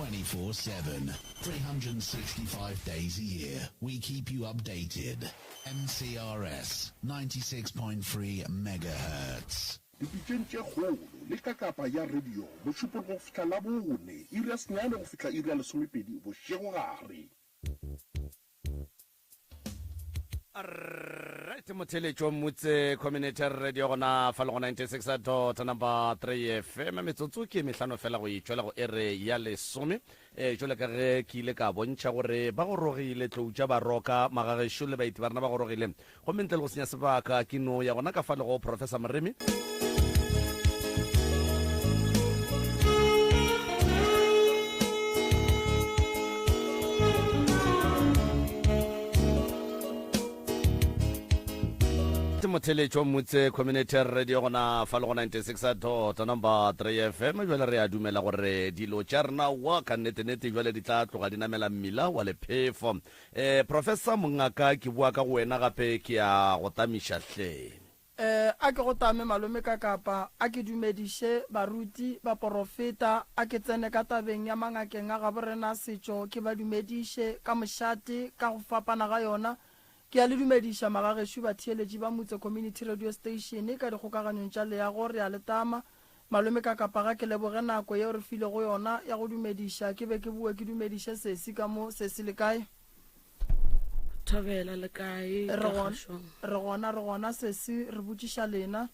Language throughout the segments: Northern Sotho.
24 7, 365 days a year. We keep you updated. MCRS 96.3 megahertz. Dipitšeng tše kgolo le kakapa ya radio, Mošupologo go fihla Labone, iri ya senyane go fihla iri ya lesomepedi bošegogare. Right motheletšo Mutse Community Radio gona fa le go 96 dot number 3 FM metsotso ke mehlano fela go itšwela go ere ya lesome e jole ka ge ke ile ka bontšha gore ba gorogile tlou tša baroka magagešo le baeti ba rena ba gorogile gomme ntle le go senya sebaka ke no ya gona ka fa le go Professor Moremi motheletšo motse community radio gona fa le go 96 dot number 3 fm jale re a dumela gore dilo tša rena wa ka nnetenete jale di tla tloga di namela mmila wa lephefo um professor mongaka ke boa ka go wena gape ke a go tamiša hle Eh, a ke go tame malome ka kapa, a ke dumediše baruti, baporofeta, a ke tsene ka tabeng ya mangakeng a gaborena a setšo ke ba dumediše ka mošate ka go fapana ga yona. Ke a le dumediša magagešo batheeletši ba Mutse Community Radio Station ka dikgokaganyong tša leago, re a le tama. Malome ka kapa ga ke leboge nako yeo re filego yona ya go dumediša, ke be ke boe ke dumediše sesi ka mo, sesi le kae? Thobela le kae Re ka gona, kgašong? re gona, re gona sesi, re botšiša lena.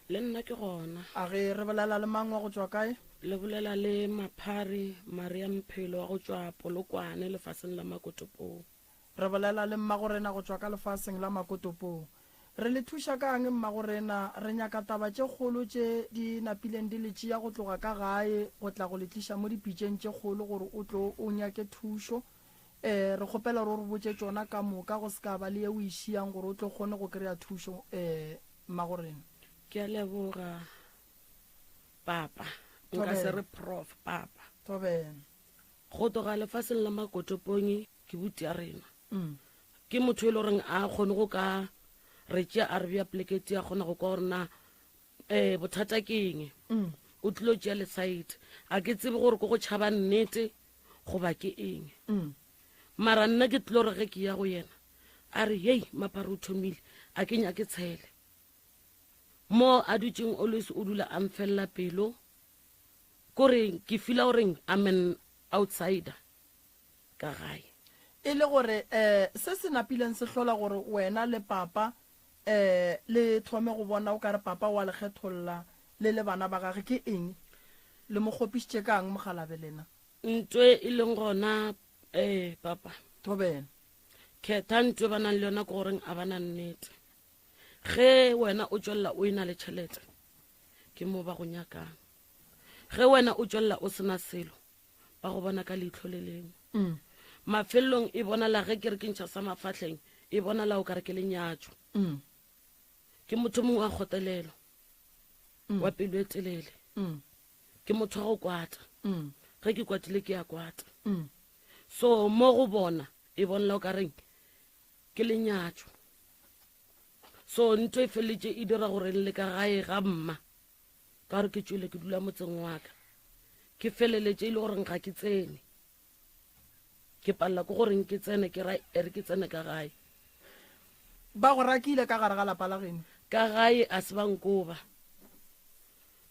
Le nna ke gona. A ge re bolela le mang wa go tšwa kae? Le bolela le Maphari Maria Mphelo wa go tšwa Polokwane lefaseng la Makotopong. Re bolela le mmagorena go tšwa ka lefaseng la Makotopong. Re le thuša ka'ng mmagorena? Re nyaka taba tše kgolo tše di napileng di le tšea go tloga ka gae go tla go le tliša mo dipitšeng tše kgolo gore o tlo o nyake thušo. Ee, re kgopela gore o re botše tšona ka moka go se ka ba le ye o e šiang gore o tlo kgone go kry-a thušo, ee, mmagorena. Ke a leboga, Papa. Nka se re Prof, Papa. Thobela. Go tloga lefaseng la Makotopongi ke buti ya rena. Ke motho e le goreng a kgone go ka re tšea a re bea plekete a kgona go kwa gore na um bothata ke eng. O tlilo tšea lesaete. A ke tsebe gore ke go tšhaba nnete goba ke eng. Mara nna ke tlilo re ge ke ya go yena a re hei mapharo o thomile a ke nyake tshele. Mo a dutšeng always o dula a mfelela pelo kore ke feela goreng I'm an outsider ka gae. E le gore um se se napileng se hlola gore wena le papa um le thome go bona o ka re papa o a le kgetholla le le bana ba gage ke eng? Le mo kgopišitše ka'ng mokgalabje lena? Ntwe e leng gona ee papa. Thobela. Khetha ntwe ba nang le yona ke goreng a ba na nnete. Ge wena o tšwelela o e na le tšhelete ke mo ba go nyakang. Ge wena o tšwelela o sena selo ba go bona ka leihlo le lengwe. Mm. Mafelelong e bonala ge ke re ke ntšha sa mafahleng e bonala o ka re ke lenyatšo. Mm. Ke motho mongwe wa kgotelelo. Mm. Wa pelo e telele. Mm. Ke motho wa go kwata. Mm. Ge ke kwatile ke a kwata. Mm. So mo go bona e bonala o ka reng ke lenyatšo. So ntho e feleletše e dira gore le ka gae ga mma ka gore ke tšwele ke dula motseng wa ka ke feleletše e le goreng ga ke tsene ke palela ke goreng ke tsene ke ra ere ke tsene ka gae ba go rakile ka gare ga lapa la geno ka gae a se ba nkoba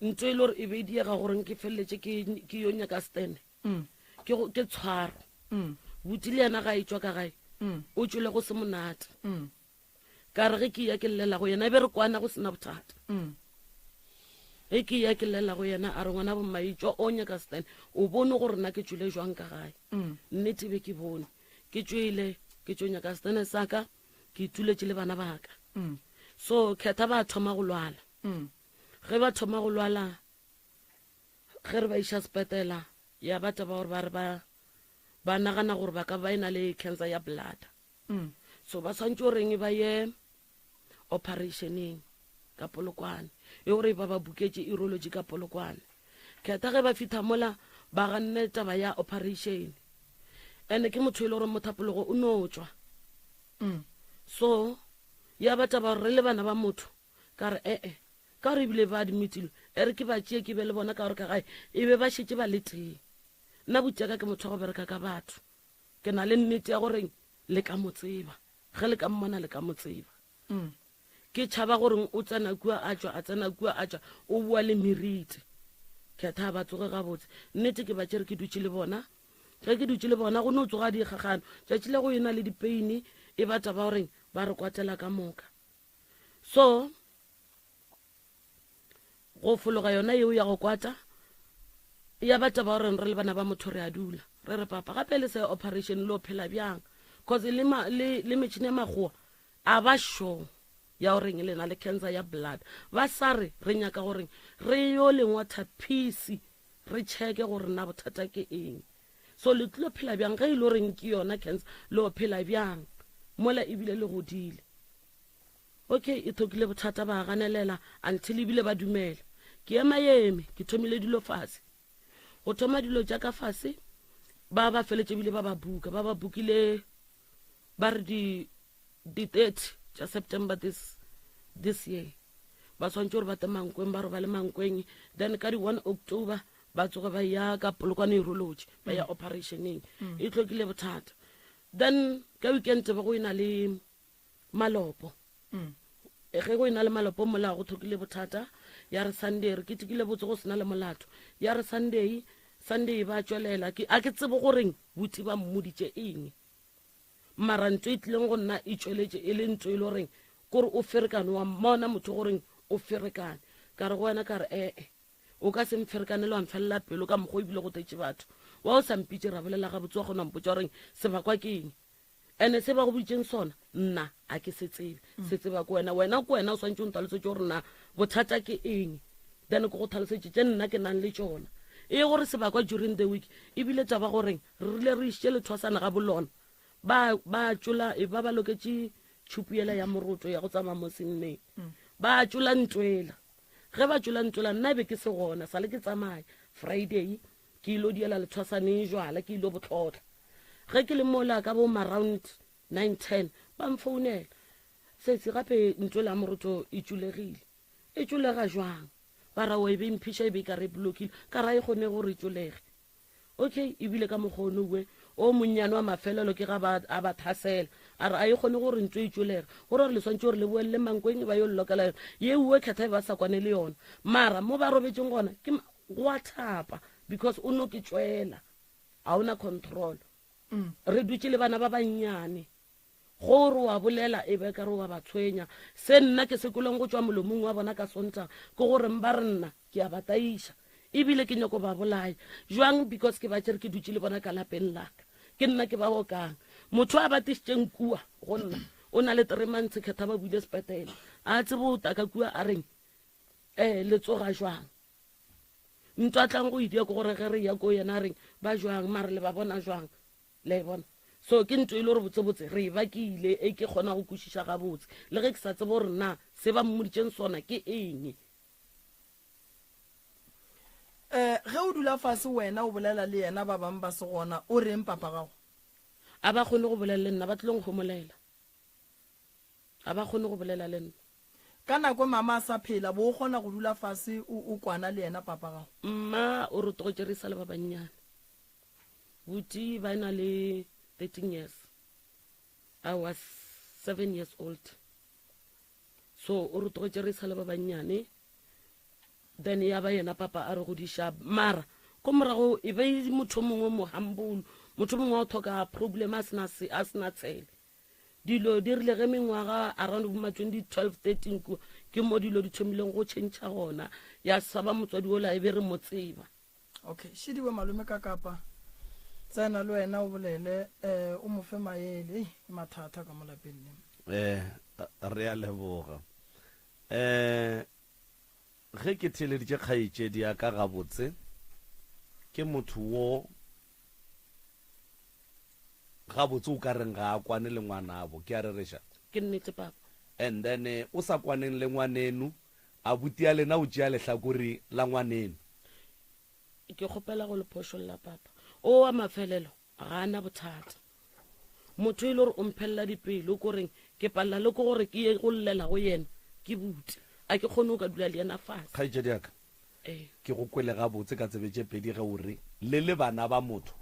ntho e le gore e be e diega goreng ke feleletše ke yo nyaka stene mm. ke tshwaro mm. buti le yena ga e tšwa ka gae mm. o tšwele go se monate Ka re ge ke eya ke llela go yena, e be re kwana go sena bothata. Mm. Ge ke eya ke llela go yena, a re ngwana bomma etšwa o nyaka Stan, o bone gore nna ke tšwele jwang ka gae. Mm. Nnete be ke bone. Ke tšwele, ke tšo nyaka Stan sa ka, ke ituletše le bana ba ka. Mm. So khetha ba thoma go lwala. Mm. Ge ba thoma go lwala, ge re ba iša sepetela, ya ba taba gore ba re ba ba nagana gore ba ka ba e na le cancer ya bladder. Mm. So ba swantše goreng ba ye operationeng ka Polokwane e gore ba ba buketše urology ka Polokwane. Khetha ge ba fitha mola ba ganne taba ya operation. Ene ke motho e le gore mothapologo o no tšwa. Mm. So ya ba taba gore re le bana ba motho ka re ee ka gore ebile ba admitilwe e re ke ba tšee ke be le bona ka gore ka gae e be ba šetše ba le tee. Nna butšaka ke motho wa go bereka ka batho. Ke na le nnete ya goreng le ka mo tseba. Ge le ka mmona le ka mo tseba. Ke tšhaba goreng o tsena kua a tšwa, a tsena kua a tšwa, o boa le meriti. Khetha a ba tsoge gabotse. Nnete ke ba tšere ke dutše le bona. Ge ke dutše le bona go no tsoga dikgagano. Tšatši le go e na le dipeini e ba taba goreng ba re kwatela ka moka. So go fologa yona yeo ya go kwata ya ba taba gore re le bana ba motho re a dula re re papa gape le se operation lo phela bjang cause le, ma, le, le metšhini ya makgowa a ba sure ya goreng le na le cancer ya blood ba sa re re nyaka goreng re yo lengwa thapisi re checke gore na bothata ke eng so le tlilo phela bjang ge e le goreng ke yona cancer lo phela bjang mola ebile le godile Okay, e thokile bothata ba ganelela until ebile ba dumela. Ke ema eme, ke thomile dilo fase. Go thoma dilo tša ka fase, ba ba feletše ebile ba ba buka, ba ba bukile ba re di di 30 tša September this this year. Ba swantše gore ba te Mankweng, ba robale Mankweng, then ka di 1 October ba tsoge ba ya ka Polokwane urology, ba ya operationeng. E tlhokile bothata. Then ka weekend ba go ena le malopo mm. ge go e na le malopo mola go thokile bothata ya re sunday re ketekile botse go sena le molato ya re sunday sunday ba tšwelela ke a ke tsebo goreng botsi ba mmoditše eng mara ntho e tlileng go nna e tšweletše e le ntho e le goreng kore o ferekane wa mmona motho goreng o ferekane ka re go wena ka re ee o ka se mferekane le wa mfelela pelo ka mokgwa ebile go tetse batho wa o sa mpitse ra bolela gabotse wa kgona mpotsa goreng sebakwa ke eng Ene se ba go boditšeng sona, nna a ke se tsebe. Se tseba ke wena. Wena ke wena o swantše o ntalosetše gore na bothata ke eng. Then ke go tlhalosetše tše nna ke nang le tšona. E gore sebakwa during the week e bile taba goreng re rile re išitše lethwasana ga bolona. Ba ba tšola e ba ba loketše tšhupu yela ya moroto ya go tsamaya mo senneng. Ba tšola ntwela. Ge ba tšola ntwela nna be ke se gona sale ke tsamaya Friday Ke ilo diela lethwasaneng jwala, ke ilo botlotla. Ge ke le mola ka bo maround 9:10 ba mfounela. Sesi gape ntlo la moroto e tšulegile. E tšulega jwang? Ba ra o e be mphiša e be ka re blokile. Ka ra e kgone gore e tšulege. Okay, ebile ka mokgwa ono we o monnyane wa mafelelo ke ga ba a ba thasela. A re a e kgone gore ntlo e tšulege. Go ra gore le swantše gore le boelele Mankweng ba yo llokela yona. Ye uwe khetha e ba sa kwane le yona. Mara mo ba robetšeng gona ke go a thapa because o no ke tšwela ga o na control mm. re dutše le bana ba bannyane go re wa bolela e be ka re wa ba tshwenya se nna ke se kweleng go tšwa molomong wa bona ka sontaga ke gore ba re nna ke a ba taiša ebile ke nyako ba bolaya jwang because ke ba tšere ke dutše le bona ka lapeng laka ke nna ke ba okang motho a ba tišitšeng kua go nna o na le three months kgetha ba buile sepetele a tsebe o taka kua a reng um le tsoga jwang Ntwa a tlang go e dia ke gore ge re ya ko yena a reng ba jwang mare le ba bona jwang le e bona so ke ntho e le gore botsebotse re e bakile e ke kgona go kwešiša gabotse le ge ke sa tsebe gore na se ba mmoditšeng sona ke eng. Um ge o dula fase wena o bolela le yena ba bangwe ba se gona o reng papa gago? A ba kgone go bolela le nna ba tlilong homolela. Ga ba kgone go bolela le nna. Ka nako mama a sa phela, bo o kgona go dula fase o, o kwana le yena papa gago? Mma o re tlogetše re sa le ba bannyane. Buti ba na le 13 years. I was 7 years old. So o re tlogetše re sa le ba bannyane. Then ya ba yena papa a re godiša. Mara ko morago e be motho mongwe mo humble, motho mongwe wa go tlhoka problem a sena a sena tshele. Dilo di rile ge mengwaga around bo ma 2012 13 kua ke mo dilo di thomileng go tšhentšha gona ya sa ba motswadi ola e be re mo tseba. Okay, šidiwe malome ka kapa tsena le wena o bolele eh o mo fe maele ei ke mathata ka mo lapeng le. Eh re a leboga. Eh ge ke theeleditše kgaetšedi ya ka gabotse ke motho wo Gabotse o ka reng ga a kwane le ngwanabo? Ke a rereša? Ke nnete papa. And then o sa kwaneng le ngwaneno, abuti ya lena o tšea lehlakore la ngwaneno. Ke kgopela go le phošolla papa. O wa mafelelo ga a na bothata. Motho e le gore o mphelela dipelo ko reng ke palela le ke gore ke ye go llela go yena ke buti. A ke kgone go ka dula le yena fase. Kgaetšedi ya ka, ke go kwele gabotse ka tsebe tše pedi ge o re. Le le bana ba motho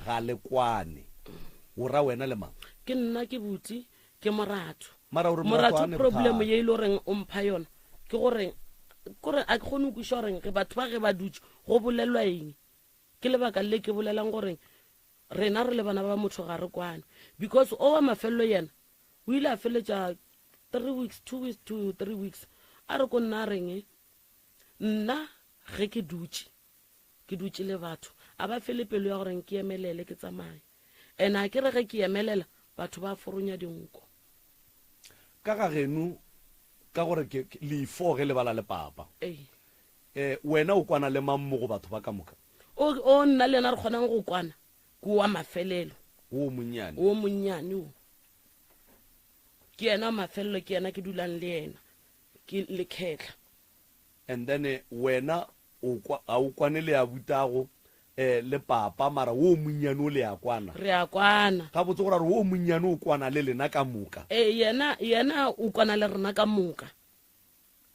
ga le kwane. O ra wena le mang? Ke nna ke buti ke moratho. Mara o re moratho Moratho problem ye e le goreng o mpha yona ke gore kore a ke kgone go kweša goreng ge batho ba ge ba dutše go bolelwa eng. Ke lebaka le ke bolelang goreng rena re le bana ba motho ga re kwane because o wa mafelelo yena o ile a feleletša three weeks two weeks to three weeks a re ko nna a reng nna ge ke dutše Ke dutše le batho, a ba fele pelo ya gore nke emelele ke tsamaye. And a ke re ge ke emelela, batho ba foronya dinko. Ka ga geno, ka gore ke, ke, le ifo ge le bala le papa. Ee. Eh, wena o kwana le mang mo go batho ba ka moka? O, o nna le yena re kgonang go kwana, ke wa mafelelo. Wo monnyane. Wo monnyane wo. Ke yena wa mafelelo, ke yena ke dulang le yena. Ke lekhetla. And then wena o kwa, ga o kwane le abutago eh, le papa, mara wo monnyane o le a kwana. Re a kwana. Gabotse go ra gore wo monnyane o kwana le lena ka moka. Ee, yena, yena o kwana le rena ka moka.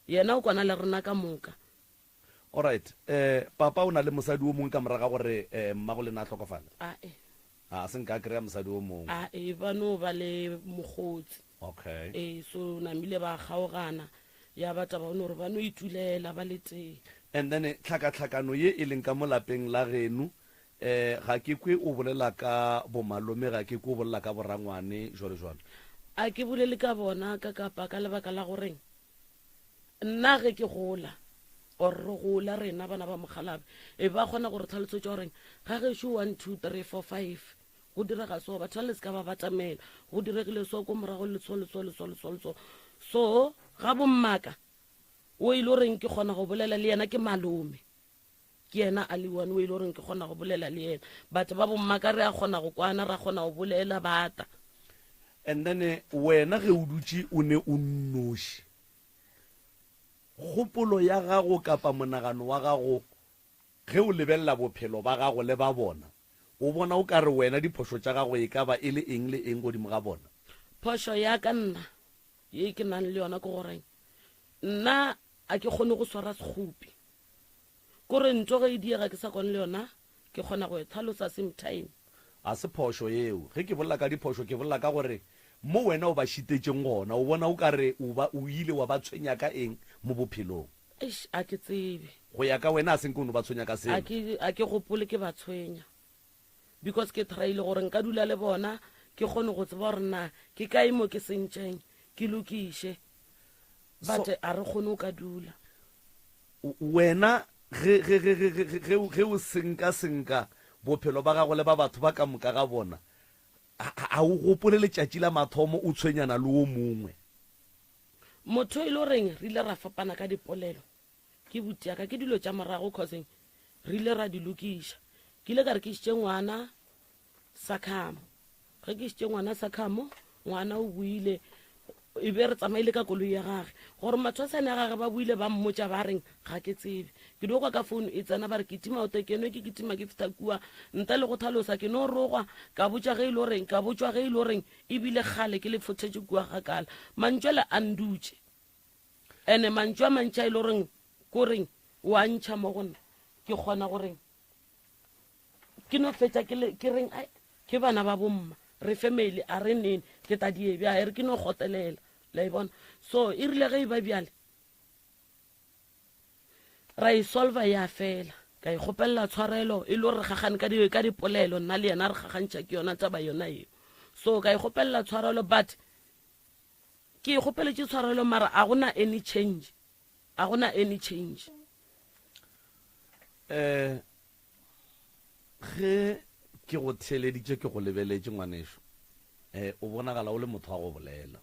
Yena o kwana le rena ka moka. Alright, eh, papa o na le mosadi wo mongwe ka morago ga gore eh, mmago lena a hlokofale? Ae. A se nka a kry-a mosadi wo mongwe? Ae, ba no ba le mokgotsi. Okay. Ee, so namile ba kgaogana, ya ba taba no gore ba no itulela ba le tee. And then tlhakatlhakano ye e leng ka mo lapeng la geno, eh, ga ke kwe o bolela ka bomalome, ga ke kwe o bolela ka borangwane, jwalo jwalo. A ke bolele ka bona ka kapa ka lebaka la goreng nna ge ke gola or re gola rena bana ba mokgalabe e ba kgona go re tlhalosetša goreng ga gešo 1 2 3 4 5 Go direga so, batho ba le se ka ba batamela. Go diregile so ko morago le so le so le so le so le so. So, ga bommaka, o e le goreng ke kgona go bolela le yena ke malome. Ke yena a le one o e le goreng ke kgona go bolela le yena. But ba bommaka re a kgona go kwana, ra kgona go bolela, ba ta. And then wena ge o dutše o ne o nnoši, kgopolo ya gago kapa monagano wa gago ge o lebelela bophelo ba gago le ba bona, O bona o ka re wena diphošo tša gago e ka ba e le eng le eng godimo ga bona? Phošo ya ka nna ye ke nang le yona ke gore nna a ke kgone go swara sekgopi. Kore ntho ge e diega ke sa kwane le yona, ke kgona go e tlhalosa same time. Ga se phošo yeo. Ge ke bolela ka diphošo ke bolela ka gore mo wena o ba šitetšeng gona, o bona o ka re o ba o ile wa ba tshwenya ka eng mo bophelong? Eish, a ke tsebe. Go ya ka wena a se nke o no ba tshwenya ka selo? A ke, a ke gopole ke ba tshwenya. Because ke tryile gore nka dula le bona, ke kgone go tseba gore na ke kae mo ke sentšeng, ke lokiše. But a re kgone go ka dula. Wena ge, ge, ge, ge, ge, ge, ge o senka senka bophelo ba gago le ba batho ba ka moka ga bona, a, a o gopole letšatši la mathomo o tshwenyana le wo mongwe? Motho e le goreng re ile ra fapana ka dipolelo ke buti ya ka, ke dilo tša morago cause re ile ra di lokiša. Ke ile ka re ke išitše ngwana Sakhamo, ge ke išitše ngwana Sakhamo, ngwana o buile e be re tsamaile ka koloi ya gage gore mathwasane a gage ba buile ba mmotša ba reng ga ke tsebe. Ke dio kwa ka founu e tsena ba re kitima o tekeno ke kitima ke fihla kua ntle le go tlhalosa ke no rogwa ka botša ge e le goreng ka botšwa ge e le goreng E bile kgale ke le fothetše kua gakala. Mantšu ale a ndutše. Ene mantšu a mantši a e le goreng ko reng o a ntšha mo go nna. Ke kgona goreng ke no fetša ke le ke reng ai ke bana ba bomma re family a re nene ke ta die bja e re ke no kgotelela la e bona. So e rile ge e ba bjale Ra e solva ya fela. Ka e kgopelela tshwarelo e le gore re gagane ka di ka dipolelo nna le yena re gagantšha ke yona taba yona eo. So ka e kgopelela tshwarelo but ke e kgopeletše tshwarelo mara a gona any change. A gona any change. Eh ge ke go theeleditše ke go lebeletše ngwanešu eh o bonagala o le motho wa go bolela.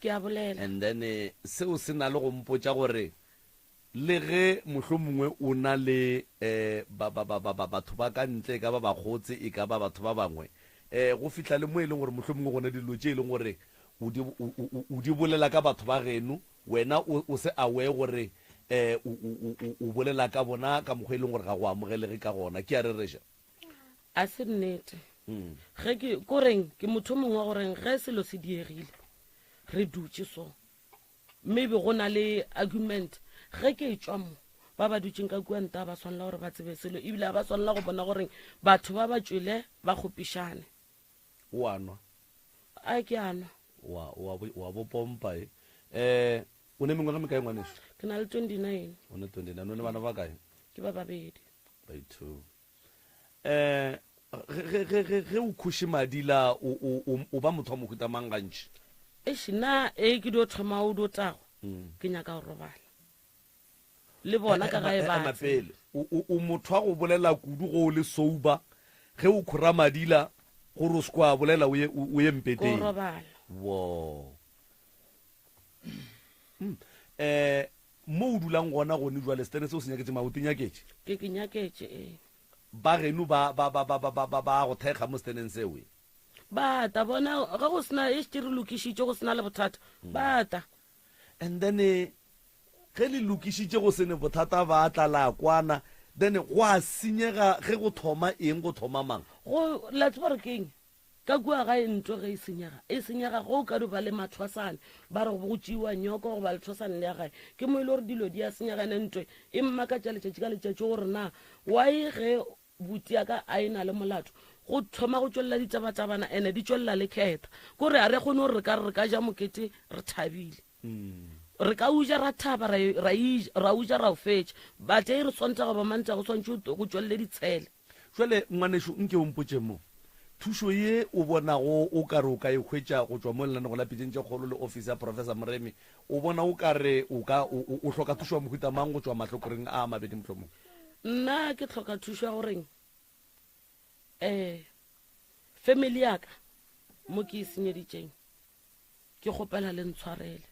Ke a bolela. And then eh, seo se na le go mpotša gore Le ge mohlomongwe o na le ba, ba, ba, ba, ba, batho ba ka ntle, e ka ba bakgotse, e ka ba batho ba bangwe, go fihla le mo e leng gore mohlomongwe gona dilo tše e leng gore o di, o, o, o di bolela ka batho ba geno, wena o, o se aware gore o, o, o, o bolela ka bona ka mokgwa e leng gore ga go amogelege ka gona. Ke a rereša? A se nnete. Ge ke, ko reng, ke motho mongwe wa goreng ge selo se diegile, re dutše so, Maybe go na le argument ge ke etšwa mo. Ba ba dutšeng ka kua nta ba swanela gore ba tsebe selo ebile ga ba swanela go bona gore batho ba ba tšwele ba kgopišane. O a nwa? A ke a nwa. Wa, wa, wa bo pompa e. Eh, o ne mengwaga mekae ngwaneso? Ke na le 29. O ne 29. O ne bana ba kae? Ke ba babedi. Ba two. Eh, ge, ge, ge, ge o khuše madila o, o, o, o ba motho wa mohuta mang gantši? Eish, nna e ke dio thoma o dio tagwa, mm. ke nyaka go robala. Le bona ka gae ba Ema pele. O, o, o motho wa go bolela kudu go o le sober, ge o khora madila gore o se kwa bolela o ye, o ye mpeteng. Ko robala. Wo. Mm. Eh, mo o dulang gona gone jwale setene se o se nyaketše ma o te nyaketše? Ke ke nyaketše ee. Ba geno ba ba ba ba ba ba ba ba go thekga mo seteneng seo e? Ba ta bona ge go sena e šetše re lokišitše go sena le bothata ba ta. And then ge le lokišitše go sene bothata ba tla la kwana then go a senyega ge go thoma eng go thoma mang? Go la tseba gore ke eng ka kua gae ntho ge e senyega e senyega ge o ka do ba le mathwasane ba re go tšeiwa nyoko goba lethwasane le ya gae ke mo e le gore dilo di a senyega ene ntwe e mmakatša letšatši ka letšatši gore na why ge Buti ya ka a e na le molato. Go thoma go tšwelela ditabatabana ene di tšwelela le khetha. Ko re a re kgone gore re ka re re ka ja mokete re thabile. Re ka uja ra thaba ra ra ra uja ra o fetša. But e re Sontaga goba Mantaga go swantšwe go tšwelele ditshele. Jwale ngwanešu nke o mpotše mo, thušo ye o bonago o ka re o ka e hwetša go tšwa mo lenanego la Pitšeng tše Kgolo le ofisi ya Professor Moremi, o bona o ka re o ka o o hloka thušo ya mohuta mang go tšwa mahlokoreng a a mabedi mohlomong? Nna ke hloka thušo ya goreng um family ya ka mo ke e senyeditšeng ke kgopela le ntshwarele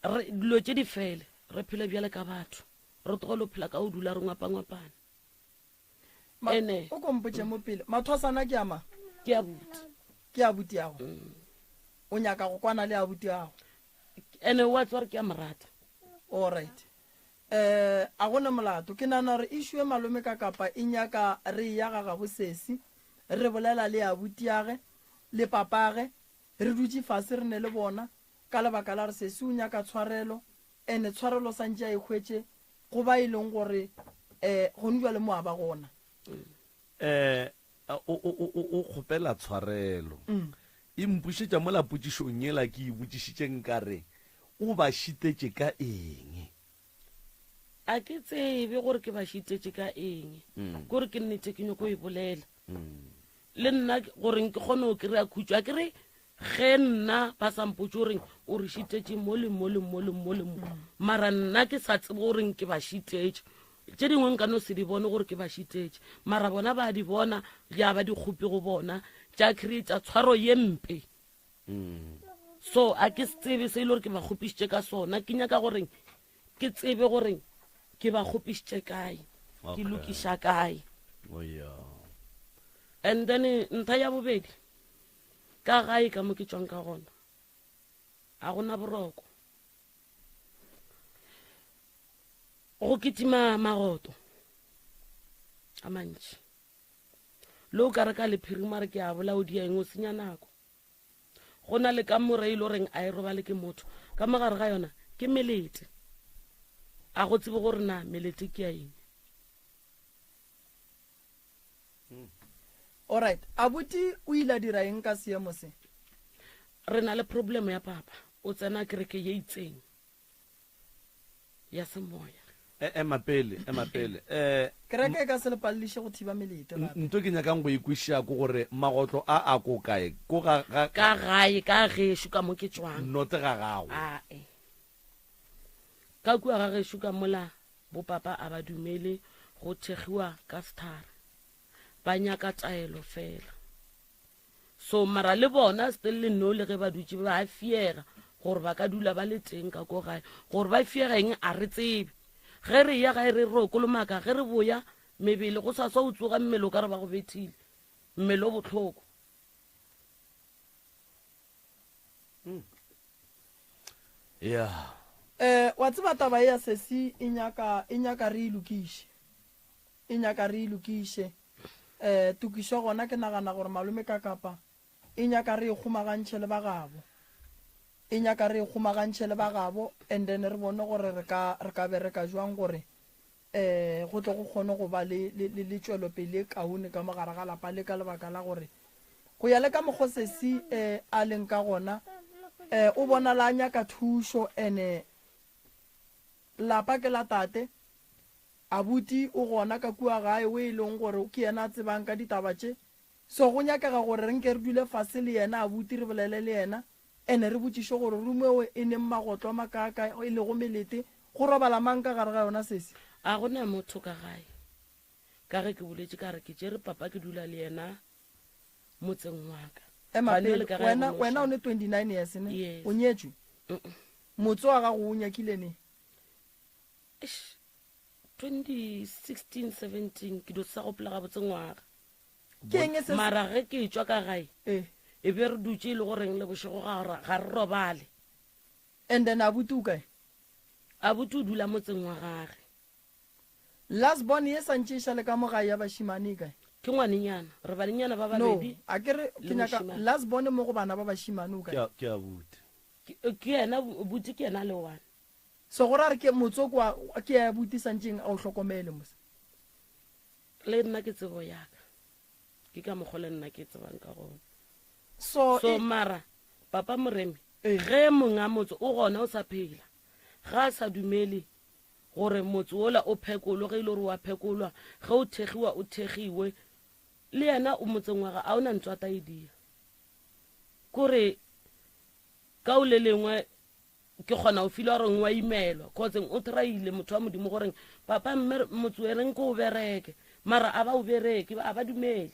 re dilo tše di fele re phele bjale ka batho re tlogele go phela ka go dula re ngwapangwapana ene o ko mpotše mo pele mathwasana ke a mang ke a buti ke a buti yago mm. o nyaka go kwana le abuti yago ene wa tswa re ke a morata all right Eh, a go na molato. Ke nagana gore issue ye malome ka kapa e nyaka re eya ga gabo sesi, re bolela le abutiage le papage, re dutše fase re ne le bona, ka lebaka la gore sesi o nyaka tshwarelo, and tshwarelo santše a e hwetše go ba e leng gore eh gone jwale mo a ba gona. Eh, o, o, o, o, o kgopela tshwarelo. E mpušetša mola potšišong yela ke e botšišitšeng ka re, O ba šitetše ka eng? A ke tsebe gore ke ba šitetše ka eng. Kore ke nnete ke nyoko e bolela. Le nna gore ke kgone go kry-a khutšo. A ke re ge nna ba sa mpotše goreng o re šitetše mo le mo le mo le mo le mo. Mara nna ke sa tsebe goreng ke ba šitetše. Tše dingwe nka no se di bone gore ke ba šitetše. Mara bona ba di bona, ya ba dikgopi go bona, tša create tshwaro ye mpe. So a ke se tsebe se e le gore ke ba kgopišitše ka sona. Ke nyaka goreng ke tsebe goreng ke ba kgopišitše kae, ke lokiša kae. Oh, yeah. And then ntha ya bobedi, ka gae ka mo ke tšwang ka gona, ga gona boroko. Go kitima magoto a mantši. Le o ka re ka lephirima re ke a bolao dia eng o senya nako. Go na le kamora e le goreng a e robale ke motho, ka mo gare ga yona ke melete. A go tsebe gore na melete ke ya eng. Alright, abuti o ile a dira eng ka seemo se? Re na le problem ya papa, o tsena kereke ye itseng. ya semoya. E, ema pele, ema pele. Eh, Kereke e ka se le paleliše go thiba melete gape. Nto ke nyakang go e kwešiša ke gore magotlo a a ko kae? Ko ga, ga. Ka gae, ka gešo, ka mo ke tšwang. Note ga gago. Ae. Ka kua ga gešo ka mola bopapa a ba dumele go thekgiwa ka sethara. Ba nyaka taelo fela. So mara le bona still le no le ge ba dutše ba fiega gore ba ka dula ba le teng ka ko gae. Gore ba fiega eng a re tsebe. Ge re ya gae re ro kolomaka, ge re boya mebele go sasa o tsoga mmele o ka re ba go bethile. Mmele o bohloko. Yeah. Eh, wa tseba taba ye ya sesi e nyaka e nyaka re e lokiše. E nyaka re e lokiše. Eh, tokišo gona ke nagana gore malome Kakapa e nyaka re e kgomagantšhe le ba gabo. E nyaka re e kgomagantšhe le ba gabo and then re bone gore re ka re ka bereka jwang gore um go tle go kgone go ba le le le tšwelopele e kaone ka mo gare ga lapa le ka lebaka la gore go ya le ka mokgo sesi um a leng ka gona um o bonala a nyaka thušo ene lapa ke la tate abuti o gona ka kua gae o e leng gore ke yena a tsebang ka ditaba tše So go nyakega gore re nke re dule fase le yena abuti re bolele le yena ene re botšiše gore room eo e neng magotlo a makaaka e lego melete go robala mang ka gare ga yona sesi? A go na motho ka gae. Ka ge ke boletše ka re ke tšere papa ke dula le yena motseng wa ka. Ema Gane pele, bjale ka gae wena go no wena o šala. ne 29 years ne? Yes. O nyetšwe? Mm-mm. Motse wa gago o nyakile neng? Eish, 2016, 17 ke dio sa gopola gabotse ngwaga. Ke eng se se. Mara ge ke etšwa ka gae, Ee. e be re dutše e le goreng le bošego ga ga re robale. And then abuti o kae? Abuti o dula motseng wa gage. Last born ye sa ntše e šale ka mo gae ya bašimane e kae? Ke ngwanenyana, re banenyana ba No, babedi a ke re ke le nyaka mošemane. last born mo go bana ba bašimane o kae? Ke ke abuti. Ke ke yena buti ke yena a le one. So go ra re ke motsoko wa ke ya abuti sa ntšeng a o hlokomele mos. Le nna ke tsebo ya ka. Ke ka mokgwa le nna ke tsebang ka gona. So, So e, mara papa Moremi Ee. ge monga motse o gona o sa phela ga a sa dumele gore motse wola o phekolwe ge e le gore wa phekolwa ge o thegiwa o thegiwe le yena o motseng wa ga a o na ntwa ta e dira kore ka o le lengwe Ke kgona go feela goreng wa imelwa cause o tryile motho wa Modimo goreng papa mme motse we reng ko o bereke mara a ba o bereke a ba dumele.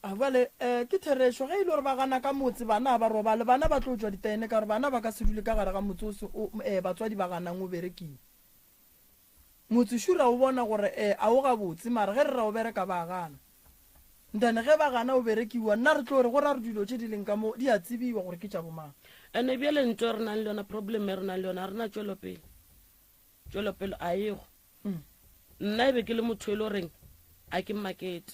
A bjale um ke therešo ge e le gore ba gana ka motse bana a ba robale bana ba tlo tšwa ditene ka gore bana ba ka se dule ka gare ga motse o se o um batswadi ba ganang o berekiwa. Motse sure o bona gore eh a o gabotse mara ge re ra o bereka ba gana. Then ge ba gana o berekiwa nna re tlo re go ra re dilo tše di leng ka mo di a tsebiwa gore ke tša bo mang. Ene bjale ntho e re nang le yona problem e re nang le yona ga re na tšwelopele. Tšwelopele a ego. Nna e be ke le motho e le goreng a ke makete.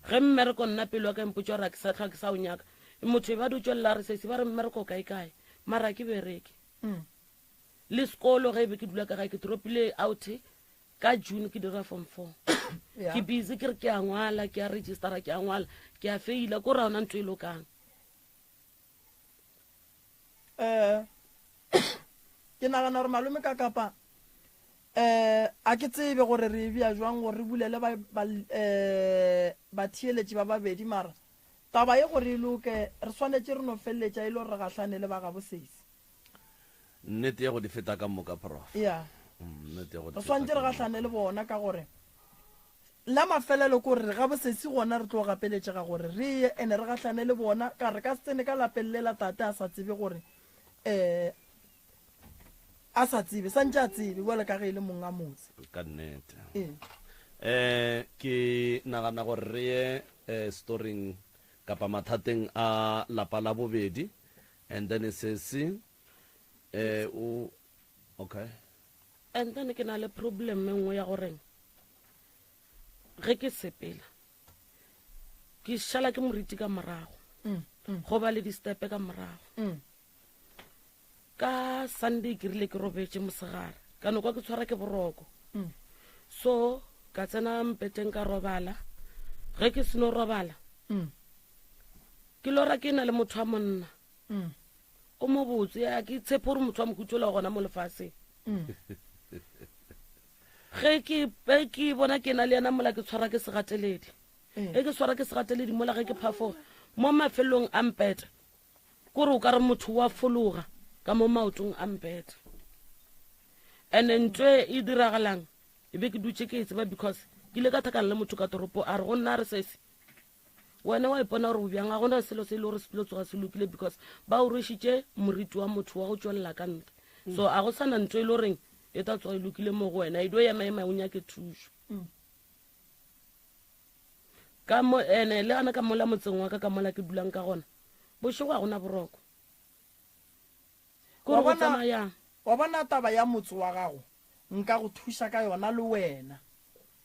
Ge mmereko nna pelo ya ka e mpotša gore a ke sa hlwa ke sa o nyaka motho e ba dio tšwelela a re sesi ba re mmereko kae kae mara a ke bereke. Le sekolo ge e be ke dula ka gae ke dropile out ka June ke dira form 4. Yeah. Ke busy ke re ke a ngwala, ke a registera, ke a ngwala, ke a faila, ko ra ona ntho e lokang. Eh ke nagana gore malome ka kapa eh a ke tsebe gore re e bea jwang gore re bulele ba ba eh batheeletši ba babedi mara taba ye gore e loke re swanetše re no feleletša e le gore re gahlane le ba gabo sesi. Nnete ya go di feta ka moka, Prof. Ya. Mm, nnete ya go di Re feta swanetše ka re moka. gahlane le bona ka gore la mafelelo ke gore ga bosesi gona re tlo gapeletšega gore re ye ene re gahlane le bona ka re ka se tsene ka lapeng le la tate a sa tsebe gore um a sa tsebe santše a tsebe bjalo ka ge e le mong a motse. Ka nnete. Ee. Eh, ke nagana gore re ye eh, storing kapa mathateng a lapa la bobedi and then sesi eh o okay And then ke na le problem e nngwe ya goreng ge ke sepela ke šala ke moriti ka morago go ba le di-stepe ka morago ka Sunday ke rile ke robetše mosegare ka no kwa ke tshwara ke boroko so ka tsena mpeteng ka robala ge ke seno robala ke lora ke na le motho wa monna o mo botse ya ke tshepe gore motho wa mohutola gona mo lefaseng ge ke ge ke bona ke na le yena mola ke tshwara ke segateledi ge ke tshwara ke segateledi mola ge ke phafoga mo mafelong a mpete kore o ka re motho wa fologa ka mo maotong a mpete and-e ntho e e diragalang e be ke dutše ke e tseba because ke ile ka thakana le motho ka toropo a re go nna a re sese Wena wa ipona gore o bjang, ga gona selo se e le gore se tlo tsoga se lokile because ba o rwešitše moriti wa motho wa go tšwelela ka ntle. So a go sana ntho e le goreng e tla tsoga e lokile mo go wena, e dio ema ema o nyake thušo. Ka mo ene le gana ka mola motseng wa ka ka mola ke dulang ka gona, bošego ga gona boroko. Ko Wa re go bona, tsamayang. wa bona taba ya motse wa gago nka go thuša ka yona le wena.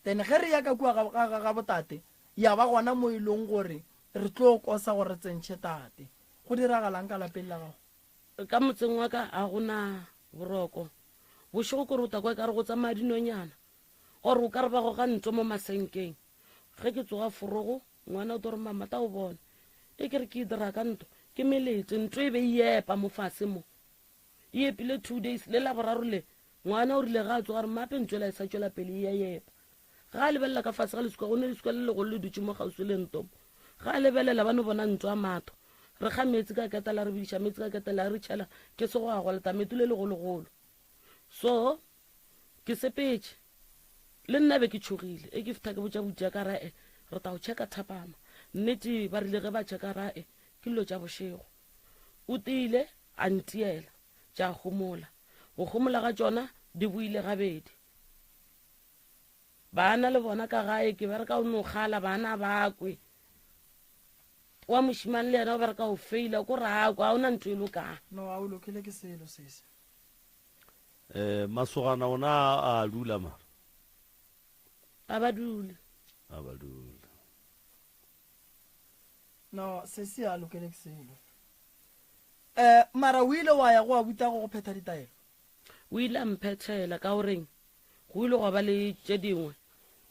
Then ge re ya ka kua ga, ga, ga, ga botate, ya ba gona mo e leng gore re tlo kosa gore re tsentšhe tate. Go diragalang ka lapeng la gago? Ka motseng wa ka ga go na boroko. Bošego kore o tla kwa ekare go tsamaya dinonyana or o ka re ba goga ntho mo masenkeng. Ge ke tsoga forogo, ngwana o tlo re mama ta o bone. E ke re ke e dira ka ntho, ke meletse, ntho e be e epa mo fase mo. E epile 2 days, le Laboraro le, ngwana o rile ge a tsoga a re mmape ntho ela e sa tšwela pele e a epa. Ge a lebelela ka fase ga leswika, go ne leswika le legolo le dutše mo kgauswi le nto mo. Ge a lebelela, ba no bona ntwa matho. Re kga meetse ka ketela, re bediša meetse ka ketela, re tšhela, ke segwagwa, letametu le legologolo. So, ke sepetše. Le nna be ke tšhogile. E ke fihla ke botša buti ya ka ra e, re tla go checka thapama. Nnete, ba rile ge ba checka ra e, ke dilo tša bošego. O tiile, a ntiela, tša homola. Go homola ga tšona, di boile gabedi. Bana le bona ka gae ke bereka o no kgala bana ba kwe. Wa mošimane le yena o bereka o feila ko ra kwa o na ntho e lokang. No a o lokile ke selo sese. Eh masogana ona a dula mara. A ba dule. A ba dule. No sesi a lokele ke selo. Eh mara o ile wa ya go abuta go go phetha ditaelo. O ile a mphethela ka goreng go ile gwa ba le tše dingwe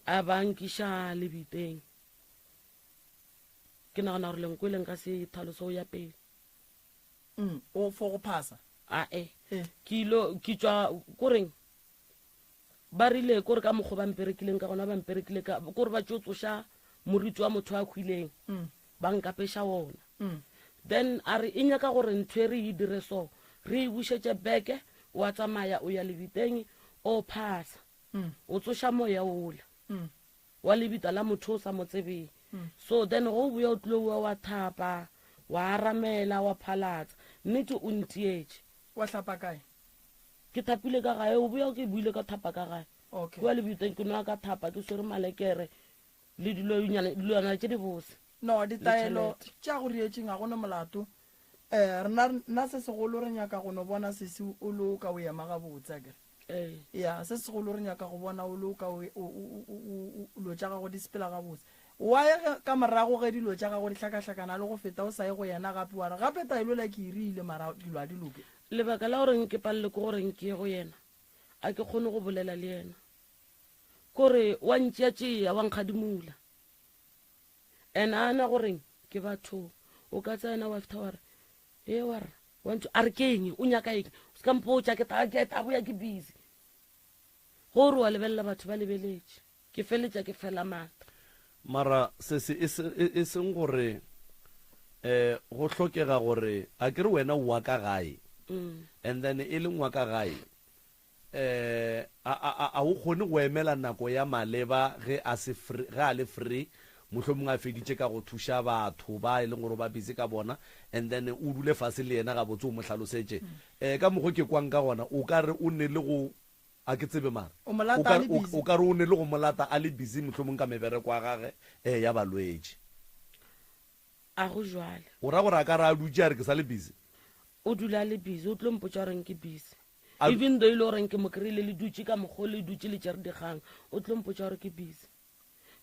a ba nkiša lebiteng. Ke nagana gore lenkwele nka se thalose go ya pele. Mm, o for go phasa? Ae. Eh. Ke ilo ke tšwa koreng ba rile kore ka mokgwa ba mperekileng ka gona ba mperekile ka kore ba tšo tsoša moriti wa motho a hwileng mm. ba nkapeša wona mm. Then a re e nyaka gore ntho e re e dire so, re e bušetše beke, wa tsamaya o ya lebiteng o phasa, o tsoša moya ola wa lebita la motho o sa mo tsebeng. So then go o boya o tlilo bua wa thapa, wa aramela, wa phalatsa. Nnete o ntietše. Wa hlapa kae? Ke thapile ka gae, o boya ke buile ka thapa ka gae. Okay. Kua lebiteng ke nwa ka thapa ke swere malekere le dilonyana tše dibose. No, ditaelo tša go rietšeng ga go no molato. Eh, rena nna se segolo re nyaka go no bona sesi o loka o ema gabotse akere. Ee. Ya, se segolo re nyaka go bona o loka o o dilo tša gago di sepela gabotse. Wa ye ge ka morago ge dilo tša gago di hlakahlakana le go feta o sa ye go yena gape wa re gape taelo ela ke e rile mara dilo a di loke. Lebaka la gore nke palelwe ke gore nke ye go yena, a ke kgone go bolela le yena. Kore wa ntšeatšea wa nkgadimula. And a na goreng ke batho o ka tsaya yena wa fitha wa re e wa rra wa ntho a re ke eng o nyaka eng o se ka mpotša ke ta ke ta boya ke busy gore wa lebelela batho ba lebeletše ke feletša ke fela maatla. Mara sese e se e seng gore eh go hlokega gore a ke re wena o wa ka gae and then e leng wa ka gae Eh, a, a, a, a o kgone go emela nako ya maleba ge a se free, ge a le free, mohlomongwe a feditše ka go thuša batho ba e leng gore o ba busy ka bona, and then o dule fase le yena gabotse o mo hlalosetše. Eh, ka mokgo ke kwang ka gona, o ka re o ne le go, a ke tsebe mara, O mo lata o ka a re, le o, busy. o ka re o ne le go mo lata a le busy mohlomongwe ka mebereko ya gage, eh, ya balwetši. A go jwale. O ra gore a ka re a dutše a re ke sa le busy? O dula a le busy, o tlo mpotša gore ke busy. A Even though e le goreng ke mo kry-ile le dutše ka mokgwa o le dutše le tšere dikgang, o tlo mpotša gore ke busy.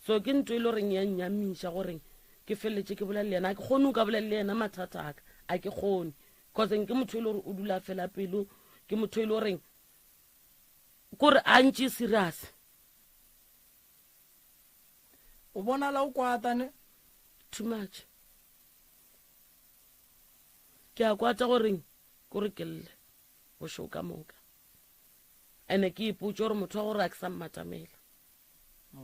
So ke ntho e le goreng ya nnyamiša goreng ke feleletše ke bolela le yena. A ke kgone go ka bolela le yena mathata a ka, a ke kgone. Cause ke motho e le gore o dula a fela pelo, ke motho e le goreng kore a ntše serious. O bonala o kwata ne? Too much. Ke a kwata goreng kore ke lle. Bošego ka moka. Ene ke ipotše gore motho wa gore a ke sa mmatamela.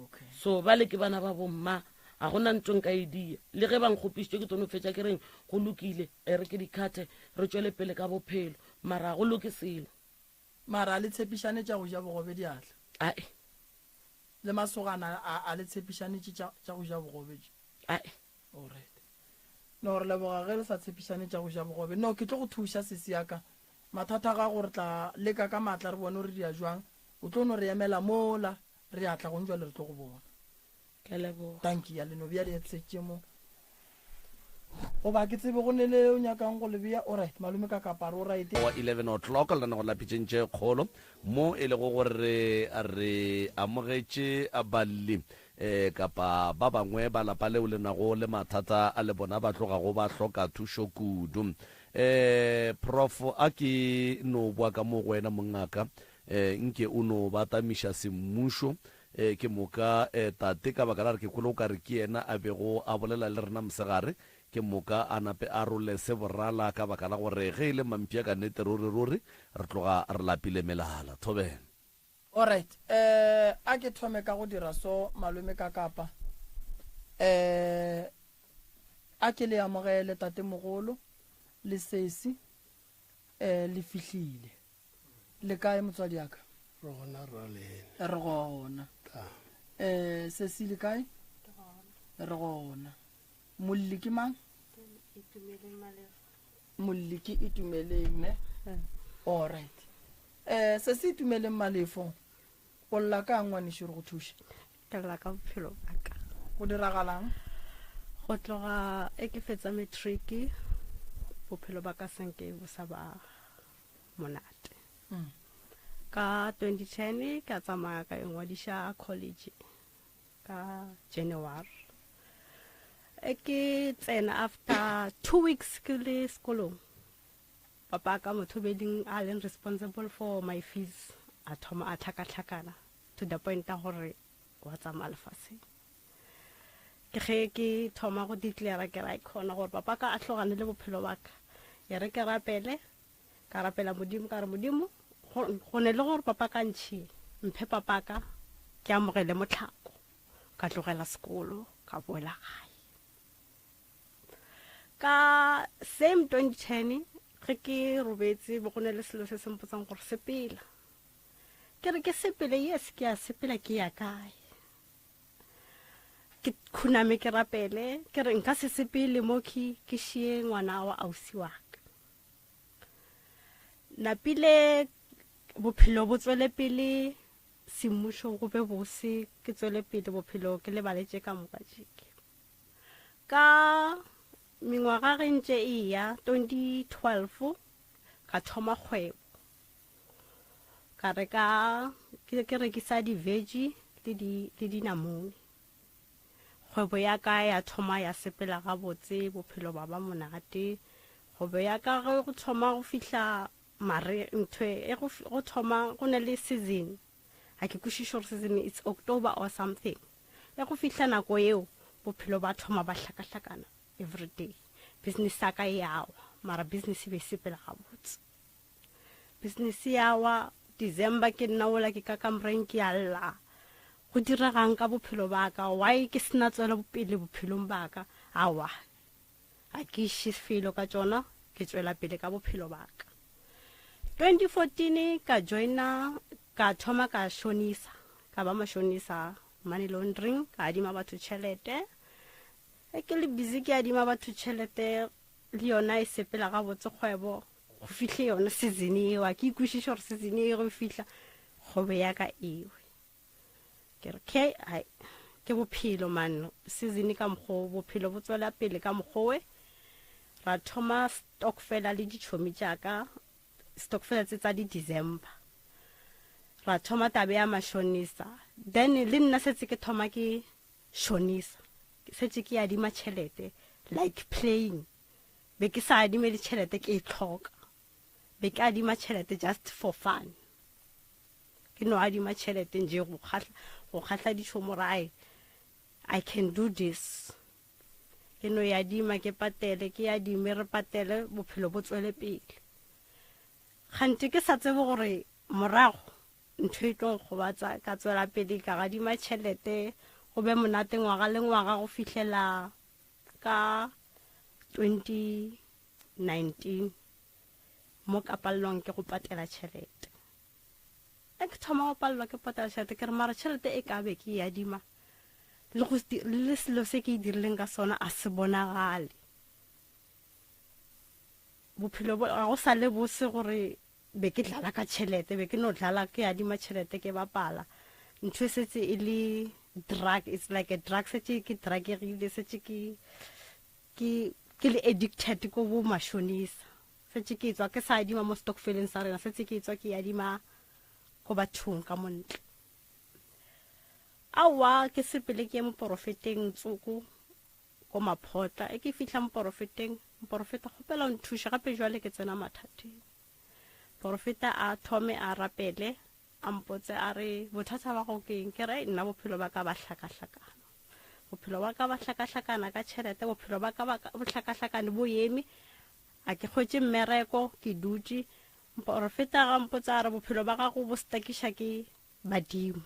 Okay. So bale ke bana ba bomma, ga gona ntho nka e dia. Le ge ba nkgopišitše ke tlo no fetša ke reng go lokile, e re ke dikhathe re tšwele pele ka bophelo. Mara ga go loke selo. Mara a le tshepišane tša go ja bogobe diatla? Ae. Le masogana a a le tshepišanetše tša tša go ja bogobe tše? Ae. Alright. No, re leboga ge le sa tshepišane tša go ja bogobe. No, ke tlo go thuša sesi ya ka. Mathata a gago re tla leka ka maatla re bone gore di ya jwang. O tlo no re emela mola re a tla gong jwale re tlo go bona. Ke a leboga. Dankie, ya le no bea di-headset tše mo. Goba ke tsebe go ne le o nyakang go le bea. Alright, malome ka kaparo, alright. Wa 11 o'clock lenaneo la Pitšeng tše Kgolo mo e lego gore re amogetše balli. um kapa ba bangwe ba lapa leo le nago le mathata a le bona ba tlogago ba hloka thušo kudu. Um Prof. A ke no boa ka mo go wena mongaka, um nke o no ba tamiša semmušo. Um ke moka um tate ka baka la gore ke kwele o ka re ke yena a bego a bolela le rena mosegare, ke moka a nape a role se borala ka baka la gore ge e le mampša ka nnete ruri ruri re tloga re lapile melala. Thobela. Alright, eh, a ke thome ka go dira so, malome ka kapa. Eh, a ke le amogele tatemogolo le sesi, eh, le fihlile. Le kae motswadi ya ka? Re gona ralene. Re gona. Ta. Eh, sesi le kae? Re gona. Molli ke mang? Itumeleng Malefo. Molli ke Itumeleng ne? Alright. Eh, se se Itumeleng Malefo, o lla kang ngwanešu re go thuše? Ke lla ka bophelo ba ka. Go diragalang? Go tloga e ke fetsa matric, bophelo ba ka senke bo sa ba monate. Ka 2010 ka tsamaya ka ingwadiša college ka January. E ke tsena after 2 weeks ke le sekolong, papa ka Mothobeding a leng responsible for my fees a thoma a tlhakatlhakana to the point ya gore wa tsamaya lefatsheng. Ke ge ke thoma go declare ke ra khona gore papa ka a tlogane le bophelo ba ka, ya re ke rapele, ka rapela Modimo ka re Modimo go ne le gore papa ka ntšhie, mphe papa ka ke amogele motlhako. Ka tlogela sekolo ka boela gae. Ka same 2010 ge ke robetse bo go ne le selo se se mpotsang gore sepela. Ke re ke sepele, yes ke a sepela, ke ya kae? Ke khuname ke rapele, ke re nka se sepele mo ke šie ngwana wa ausi wa ka. Napile bophelo bo tswele pele, semmušo go be bose, ke tswele pele bophelo ke lebaletše ka moka tšeke. Ka mengwaga ge ntše e ya 2012 ka thoma kgwebo. Ka reka ke rekisa di-veggie le di le dinamune. Kgwebo ya ka ya thoma ya sepela gabotse, bophelo ba ba monate. Kgwebo ya ka ge go thoma go fihla mare ntho e go thoma go ne le season. A ke kwešiše gore season it's October or something. E go fihla nako eo bophelo ba thoma ba hlakahlakana every day. Business ya ka e awa, mara business e be e sepela gabotse. Business ya wa December ke nna ola ke ka kamoreng ke a lla. Go diregang ka bophelo ba ka? Why ke sena tswelo pele bophelong ba ka? Awa, a ke iše felo ka tšona, ke tswela pele ka bophelo ba ka. 2014 ka joina, ka thoma ka shonisa, ka ba mashonisa, money laundering, ka adima batho tšhelete. E ke le busy ke adima batho tšhelete, le yona e sepela gabotse kgwebo, go fihle yona season eo, a ke ikwešiše gore season eo go fihla kgwebo ya ka ewe. Ke re ke ai ke bophelo man, season ka mokgo bophelo bo tswela pele ka mokgowe. Ra thoma stokfela le ditšhomi tša ka, stokfela tse tsa di December. Ra thoma tabe ya mashonisa, then le nna setse ke thoma ke shonisa, setse ke adima tšhelete like playing. Be ke sa adime le tšhelete ke e tlhoka, be ke adima tšhelete just for fun. Ke no adima tšhelete nje go kgahla, go kgahla ditšhomo rae, I can do this. Ke no e adima ke patele, ke adime re patele, bophelo bo tswele pele. Kgante ke sa tsebe gore morago ntho e tlo nkgobatsa, ka tswela pele ka gadima tšhelete, go be monate ngwaga le ngwaga go fihlela ka 2019 mo ka palelwang ke go patela tšhelete. E ke thoma go palelwa ke patela tšhelete, ke re mara tšhelete e ka be ke e adima le go le selo se ke e dirileng ka sona a se bonagale. Bophelo bo ga go sa le bose gore be ke dlala ka tšhelete, be ke no dlala ke adima tšhelete ke bapala. Ntho e setse e le drug, it's like a drug, setse ke drugegile, setse ke ke ke le addicted ko bo mashonisa. Setse ke tswa ke sa adima mo stokfeleng sa rena, setse ke tswa ke adima ko bathong ka montle. Aowa, ke sepele ke ye moporofeteng tsoko ko Maphotla. E ke fihla moporofeteng, moporofeta kgopela o nthuše gape jwale ke tsena mathateng. Porofeta a thome a rapele, a mpotse a re bothata ba go ke eng? Ke re nna bophelo ba ka ba hlakahlakana. Bophelo ba ka ba hlakahlakana ka tšhelete, bophelo ba ka ba bo hlakahlakane bo eme. A ke hwetše mmereko, ke dutše. Moporofeta ga mpotsa a re bophelo ba gago bo setakiša ke Badimo.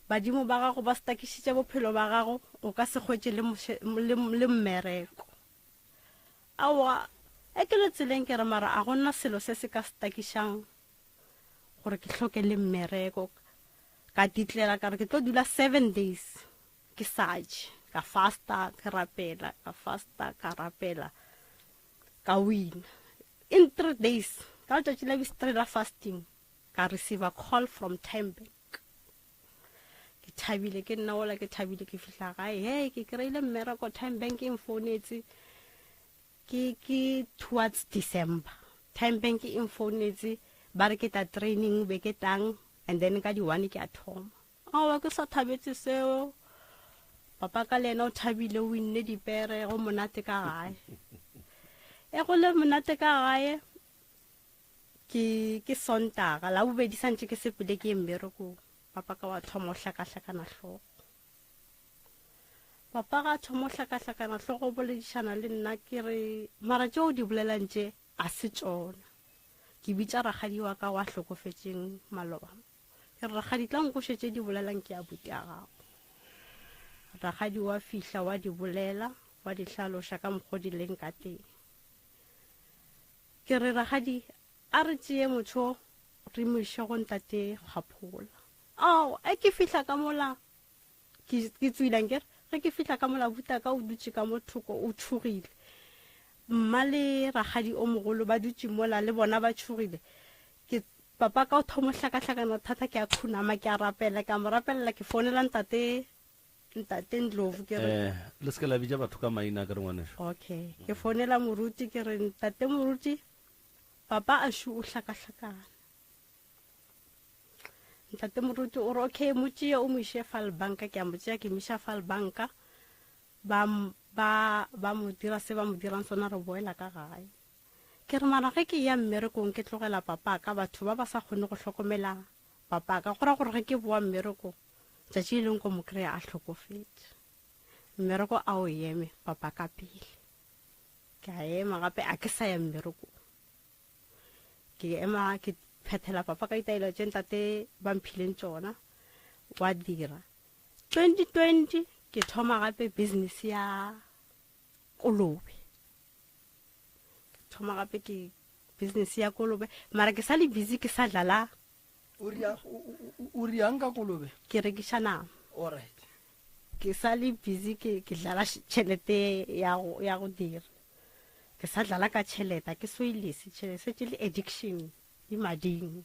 Badimo ba gago ba setakišitše bophelo ba gago, o ka se hwetše le, le, le mmereko. Aowa, e ke le tseleng ke re mara a gona selo se se ka setakišang gore ke hloke le mmereko. Ka ditlela ka re ke tlo dula seven days ke sa je, ka fasta, ke rapela, ka fasta, ka rapela, ka wina. In three days, ka letšatši la bistri la fasting, Ka receiver call from Time Bank. Ke thabile ke nna ola ke thabile ke fihla gae. Hey, ke kry-ile mmereko Time Bank e mfounetse. Ke ke towards December. Time Bank e mfounetse ba re ke tla training be ke tlang and then ka di one ke a thoma. Aowa ke sa thabetse seo. Papa ka le yena o thabile o winne dipere go monate ka gae. E go le monate ka gae Ke, ke Sontaga, Labobedi santše ke sepele ke ye mmerekong, papa ka wa thoma o hlakahlakana hlogo. Papa ga a thoma o hlakahlakana hlogo o boledišana le nna ke re mara tše o di bolelang tše a se tšona. Ke bitša rakgadi wa ka wa hlokofetšeng maloba. Ke re rakgadi tla nkoše tše di bolelang ke abuti a gago. Rakgadi wa fihla wa di bolela wa di hlaloša ka mokgo di leng ka teng. Ke re, Rakgadi, a re tšee motho re mo iše go ntate Kgwaphola. Ao, e ke fihla ka mola, ke, ke tswile nkere, ge ke fihla ka mola butaka o dutše ka mo thoko o tšhogile. Mma le rakgadi o mogolo ba dutše mola le bona ba tšhogile. Ke, papa ka o thomo hlakahlakana thata ke a khunama ke a rapela, ke a mo rapelela ke founela ntate Ntate Ndlovu ke re. Eh, le se ke la bitša batho ka maina ke re ngwaneso. Okay, ke founela moruti ke re ntate moruti papa a shu o hlakahlakana. Ntate moruti o re okay mo tšee o mo iše fal banka ke a mo tšea ke mo iša fal banka ba ba ba mo dira se ba mo dirang sona re boela ka gae. Ke re mara ge ke ya mmerekong ke tlogela papa ka batho ba ba sa kgone go hlokomela papa ka go ra gore ge ke boa mmerekong Tšatši le lengwe ko mo kry-a a hlokofetše. Mmereko a o eme, papa ka pele. Ke a ema gape a ke sa ya mmerekong. Ke ema ke phethela papa ka ditaelo tše ntate ba mphileng tšona, wa dira. 2020 ke thoma gape business ya kolobe. Ke thoma gape ke business ya kolobe, mara ke sa le busy ke sa dlala O ria o riang ka kolobe? Ke rekiša nama. All right. Ke sa le busy ke ke dlala tšhelete ya go ya go dira. Ke sa dlala ka tšhelete, ke so ilese tšhelete, se le addiction di mading.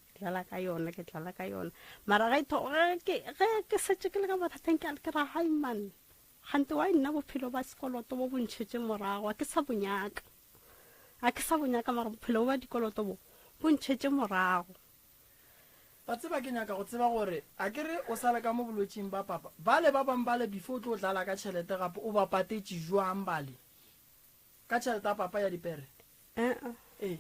Ke dlala ka yona, ke dlala ka yona. Mara ge tho ge ke ge ke setse ke le ka mathateng ke ke ra hai man. Gante wa nna bophelo ba sekoloto bo bo ntšhetše morago, a ke sa bonyaka. A ke sa bo nyaka mara bophelo bo ba dikoloto bo bo ntšhetše morago. Wa tseba ke nyaka go tseba gore a ke re o sa le ka mo bolwetšing ba papa bale ba bang bale before o tlo dlala ka tšhelete gape o ba patetše jwang bale ka tšhelete ya papa ya dipere? Eh. Ee.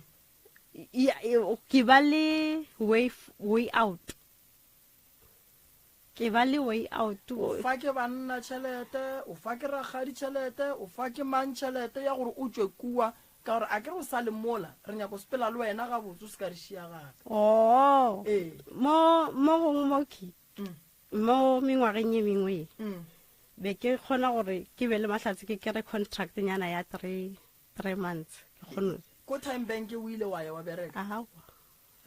Ke ba le way, way out. Ke ba le way out. O fa ke banna tšhelete, o fa ke rakgadi tšhelete, o fa ke mang tšhelete ya gore o tšwe kua, ka gore a ke re o sa le mola, re nyaka go sepela le wena gabotse, o se ka re šia gape. Oh. Ee. Mo, mo gongwe mo ke, mo mengwageng ye mengwe ye, be ke kgona gore ke be le mahlatse ke kere contract nyana ya three months. Ke kgone. Ko Time Bank o ile wa ya wa bereka? Aowa.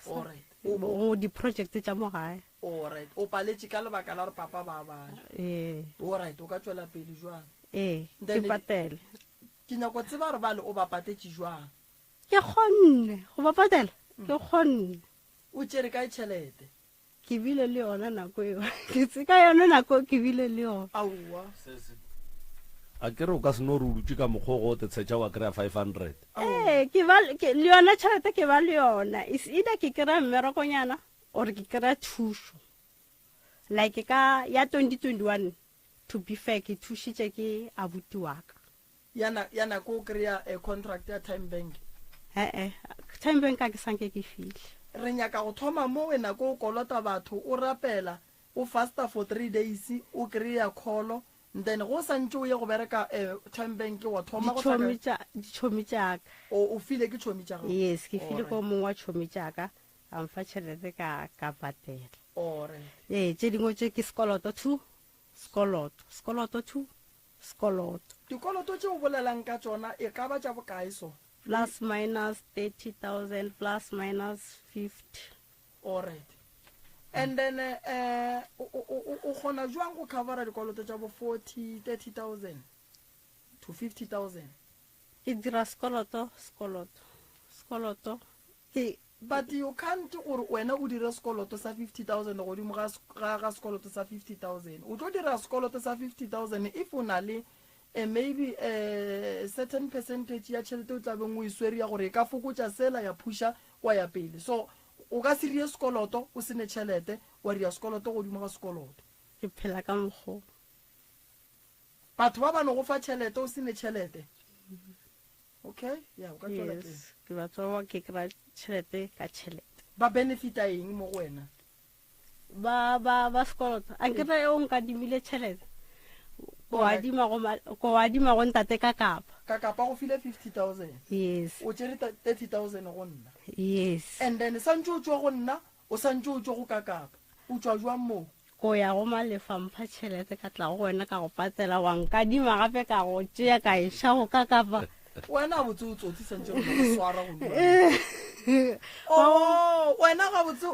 Alright. Go di-project tša mo gae. Alright. O paletše ka lebaka la gore papa ba bala. Ee. Alright, o ka tšwela pele jwang? Ee, ke patele. Ke nyako tseba gore bale o ba patetše jwang. Ke kgonne go ba patela. Ke kgonne. O tšere kae tšhelete? Ke bile le yona nako eo. Ke tse ka yona nako ke bile le yona. Aowa. Sesi. A ke re o ka se no re o dutše ka mokgwa o go te tshetša wa kry-a 500. Ee, ke ba ke le yona tšhelete ke ba le yona. Is either ke kry-a mmerekonyana or ke kry-a thušo. Like ka ya 2021 to be fair ke thušitše ke abuti wa ka. Ya na ya nako o kry-a eh, contract ya Time Bank. He-e, Time Bank a ke sanke ke fihle. Re nyaka go thoma mo we nako o kolota batho o rapela o fasta for 3 days o kry-a call then go sa ntše o ye go bereka eh, Time Bank wa thoma go Ditšhomi tša ditšhomi tša ka. O o file ke tšhomi tša gago? Yes, ke file ko mongwe wa tšhomi tša ka a mfa tšhelete ka ka patela. Alright. Ee, tše dingwe tše ke sekoloto to sekoloto, sekoloto to sekoloto. Dikoloto tše o bolelang ka tšona e ka ba tša bokae so? Plus minus 30,000 plus minus 50. Alright. And then eh o o o kgona jwang go covera dikoloto tša bo 40, 30,000 to 50,000? Ke dira sekoloto, sekoloto, sekoloto. Ke But you can't gore wena o dire sekoloto sa 50,000 godimo ga ga ga sekoloto sa 50,000. O tlo dira sekoloto sa 50,000 if o na le eh, maybe eh, certain percentage ya tšhelete o tlabeng o e swere ya gore e ka fokotša sela ya phusha wa ya pele. So o ka se rie sekoloto o se ne tšhelete wa ria sekoloto godimo ga sekoloto. Ke phela ka mokgo. Batho ba ba no go fa tšhelete o se ne tšhelete. Okay, ya o ka tšwela pele. Yes, ke batho ba ke kry-a tšhelete ka tšhelete. Ba benefita eng mo go wena? Ba ba ba sekoloto. A nkere o nkadimile tšhelete. Ko adima go ko adima go ntate ka kapa. Ka kapa go file 50,000. Yes. O tšere 30,000 go nna. Yes. And then santse o tšwa go nna, o santse o tšwa go ka kapa. O tšwa jwang moo? Ko ya go Malefa mpha tšhelete ka tla go wena ka go patela wa nkadima gape ka go tšea ka iša go ka kapa. Wena gabotse o tsotsi santse re go swara go Oh, wena gabotse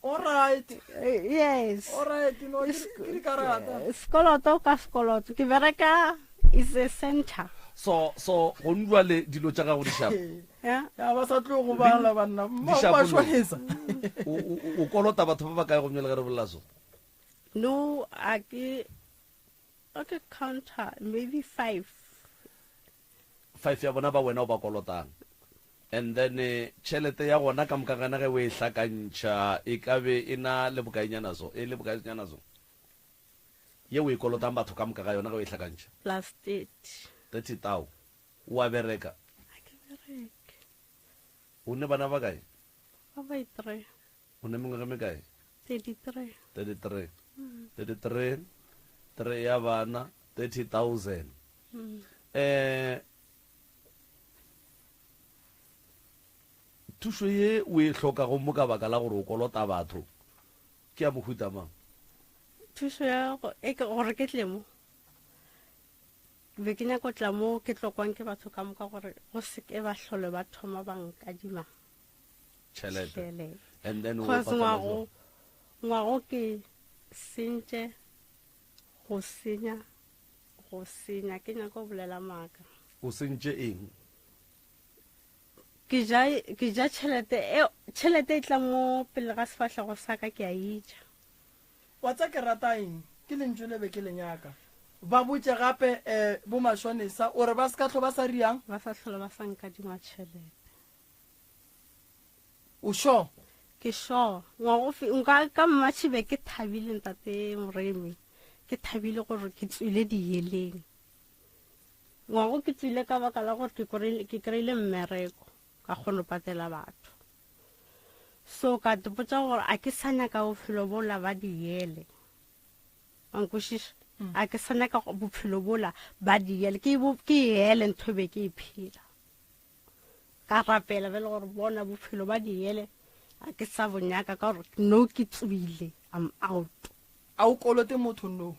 all right. Yes. All right, no ke dikarata. Sekoloto ka sekoloto ke bereka is a center. So so go njwale dilo tša gago di shapa. Ya. Ya ba sa tlo go bala banna. Di Mma shapo ba no. shonesa. O o o kolota batho ba ba kae go mjale ge re bolela so? No, a ke a ke counter maybe 5. 5 ya bona ba wena o ba kolotang. And then eh, tšhelete ya gona ka moka gana ge o e hlakantšha e ka be e na le bokaenyana so, e le bokaenyana so. Ye o e kolotang batho ka moka ga yona ge o e hlakantšha. Plus 30. 30 tao. O a bereka? Ga ke bereke. O ne bana ba kae? Ba bai 3. O ne mengwaga me kae? 33. 33. 33, 3 ya bana, 30,000. Eh, thušo ye o e hlokago mo ka baka la gore o kolota batho ke ya mohuta mang? Thušo ya go e ke gore ke tle mo. Ke be ke nyaka go tla mo ke tlo kwang ke batho ka moka gore go se ke ba hlole ba thoma ba nkadima Tšhelete. And then o Cause patala ngwago jwang? ngwago ke sentše go senya go senya ke nyaka go bolela maaka. O sentše eng? Ke ja ke ja tšhelete e tšhelete e tla mo pele ga sefahlego sa ka ke a e ja. Wa tsa ke rata eng? Ke lentšu le be ke le nyaka. Ba botše gape eh bo mashonesa o re ba ska hlo ba sa riang? Ba sa hlola ba sa nkadima tšhelete. O sure? Ke sure. Ngwago fe nka ka March be ke thabile ntate Moremi. Ke thabile gore ke tswile diheleng. Ngwago ke tswile ka baka la gore ke ke kry-ile mmereko ka kgona go patela batho. So ka ipotša gore a ke sa nyaka bophelo bola ba dihele. Wa nkwešiša? A ke sa nyaka bophelo bola ba dihele. Ke bo ke hele ntho e be ke e phela. Ka rapela bjale gore bona bophelo ba dihele a ke sa bo nyaka ka gore no ke tswile. I'm out. A o kolote motho no?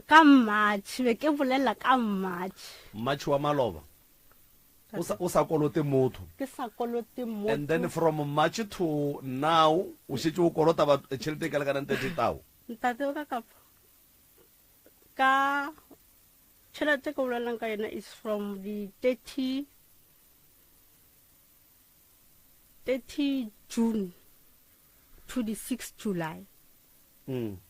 Ka March be ke bolela ka March. March wa maloba. O sa, o sa kolote motho. Ke sa kolote motho. And then from March to now o šetše o kolota ba tšhelete e ka lekanang 30 tao. Ntate o ka kapa ka tšhelete ke bolelang ka yona is from the 30 30 June to the 6 July. Mm.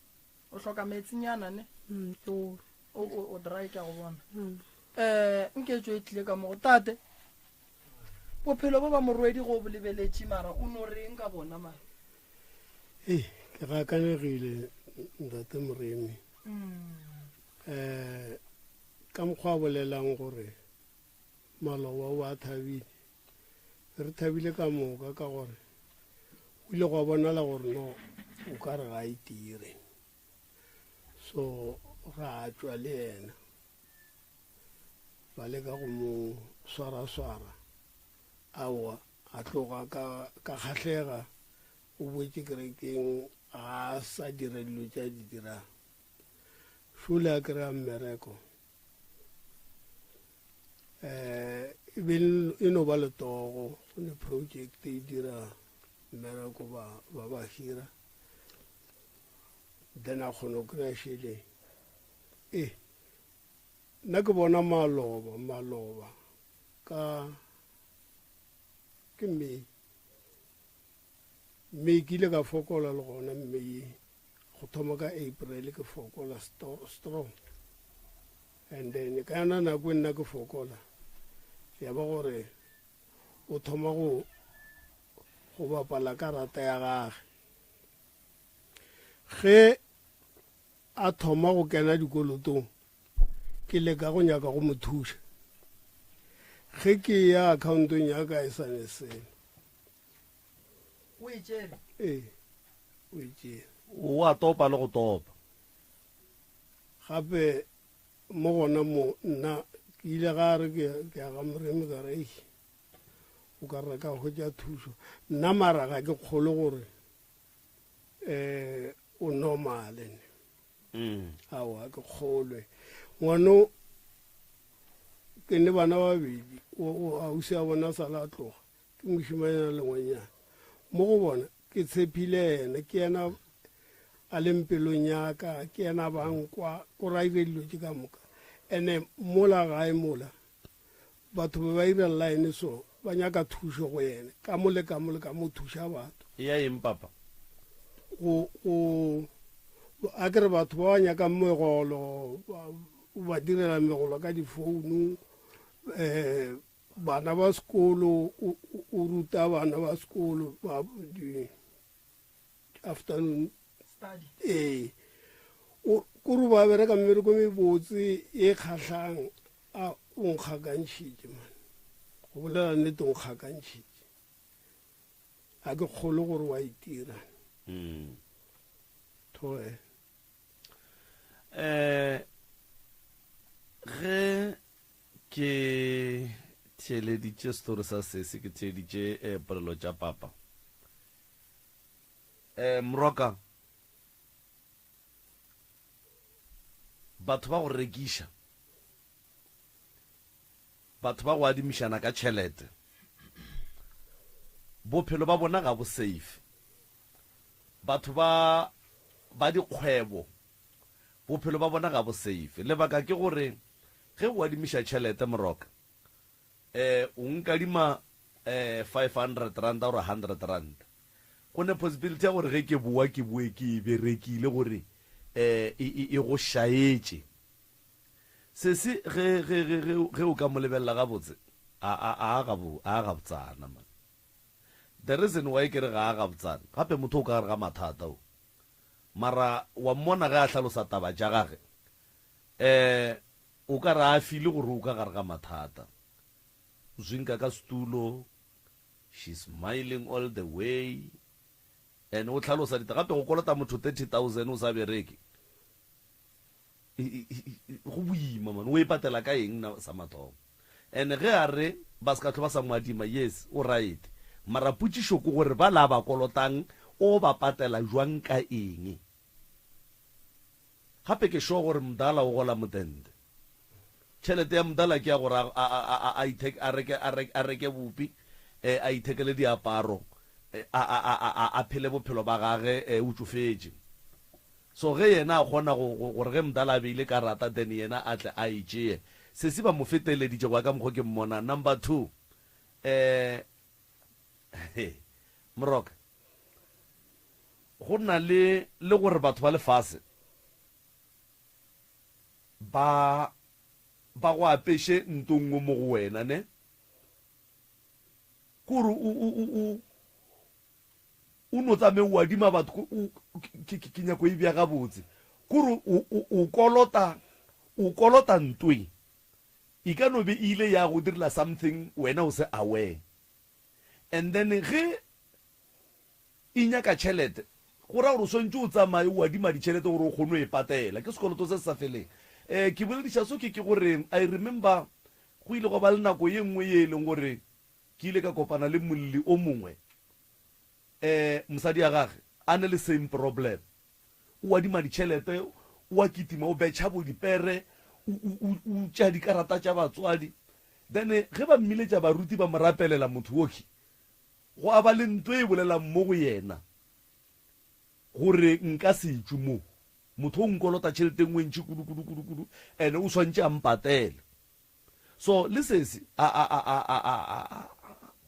O hloka metsinyana ne? Mm, ke o. O o o dry ke a go bona. Mm. Eh, nke tšo e tlile ka mo go tate. Bophelo bo ba morwedi go bo lebeletše mara o no reng ka bona mara? Ee, ke gakanegile. Ntate Moremi. Um ka mokgwa a bolelang gore maloba o a thabile, re thabile ka moka ka gore o ile gwa bonala gore no o ka re ga a itire. So ra tšwa le yena ba leka go mo swaraswara, aowa a tloga ka ka kgahlega o boetše kerekeng ga a sa dira dilo tše a di dirang. Šole a kry-a mmereko um e be e no ba letogo go ne project e dira mmereko ba ba ba hira then a kgona go kry-a šeleng e nna ke bona maloba maloba ka ke May May ke ile ka fokola le gona May go thoma ka April ke fokola strong and then ka yona nako e nna ke fokola ya ba gore o thoma go go bapala karata ya gage ge a thoma go kena dikolotong ke leka go nyaka go mo thuša ge ke ya accountong ya ka e sa ne selo o e tšere ee o e tšere o a topa le go topa gape mo gona mo nna ke ile ga re ke ya ga moremi ka re o ka re ka hwetša thušo nna mara ga ke kgolo gore um o normale ne mm. aowa ke kgolwe ngwano ke ne bana babedi ausi a bona sa la tloga ke mošimanyana le ngwanyana mo go bona ke tshepile yena ke yena a leng pelong ya ka ke yena bankwa ko ra ire dilo tše ka moka ene mola gae mola Batho be ba ira line so ba nyaka thušo go yena ka mo le ka mo le ka mo thuša batho. Ya eng papa? Go go a ke re batho ba ba nyakang megolo ba o ba direla megolo ka difounu eh bana ba sekolo o o ruta bana ba sekolo ba di afternoon Study. Ee o kore ba bereka mmereko mebotse e kgahlang A o nkgakantšhitše man. Go bolela nnete o nkgakantšhitše. A ke kgolwe gore wa itira. Mm. Thoe. Eh ge ke theeleditše story sa sesi ke theeditše eh, polelo tša papa. Eh mroka Batho ba go rekiša, batho ba go adimišana ka tšhelete, bophelo ba bona ga bo safe. Batho ba ba dikgwebo, bophelo ba bona ga bo safe. Lebaka ke gore ge o adimiša tšhelete moroka, eh o nkadima eh 500 rand or 100 rand go ne possibility ya gore ge ke boa ke boe ke e berekile gore eh e, e, e go šaetše sesi ge ge ge ge ge o ka mo lebelela gabotse a a a ga bo a ga botsana man the reason why ke re ga a ga botsana gape motho o ka gare ga mathata o mara wa mmona ge a hlalosa taba tša gage eh O ka re a feel gore o ka gare ga mathata. O zwinka ka setulo, she's smiling all the way and o hlalosa dita gape go kolota motho 30000 o sa bereke go boima man o e patela ka eng na sa mathomo and ge a re ba se ka hlwa ba sa mo adima yes o right mara potšišo ke gore ba la ba kolotang o ba patela jwang ka eng Gape ke sure gore Mdala o gola motente. Tšhelete ya Mdala ke ya gore a, a, a, a, a, ithek, a reke, a reke, a reke bupi, eh, a ithekele diaparo, eh, a, a, a, a, a, a phele bophelo ba gage, eh, o tšofetše. So ge yena a kgona go, go, gore ge Mdala a beile karata then yena a tle a e tšee. Sesi ba mo feteleditše go ya ka mokgo ke mmona. Number two, eh, he, Moroka. Go na le le gore batho ba lefase ba ba go apeše nto nngwe mo go wena, ne? Kore o, o, o, o, O no tsamaye o adima batho, o, ke, ke, ke nyako e bea gabotse. Kore o, o, o kolota, o kolota ntweng. E ka no be e ile ya go direla something wena o se aware. And then ge e nyaka tšhelete, go ra gore o swantše o tsamaye o adima ditšhelete gore o kgone go e patela. Ke sekoloto se se sa feleng. Um ke bolediša so ke ke gore I remember go ile gwa ba le nako ye nngwe ye e leng gore ke ile ka kopana le molli o mongwe, um mosadi ya gage a ne le same problem. O adima ditšhelete, o a kitima, o betšha bo dipere, o, o, o, o tšea dikarata tša batswadi. Then ge ba mmiletša baruti ba mo rapelela motho wokhwi, gwa ba le nto e bolelang mo go yena gore nka se tšwe mo. Motho o nkolota tšhelete e nngwe e ntši kudu, kudu, kudu, kudu, and o swantše a mpatele. So le sesi a, a, a, a, a, a, a,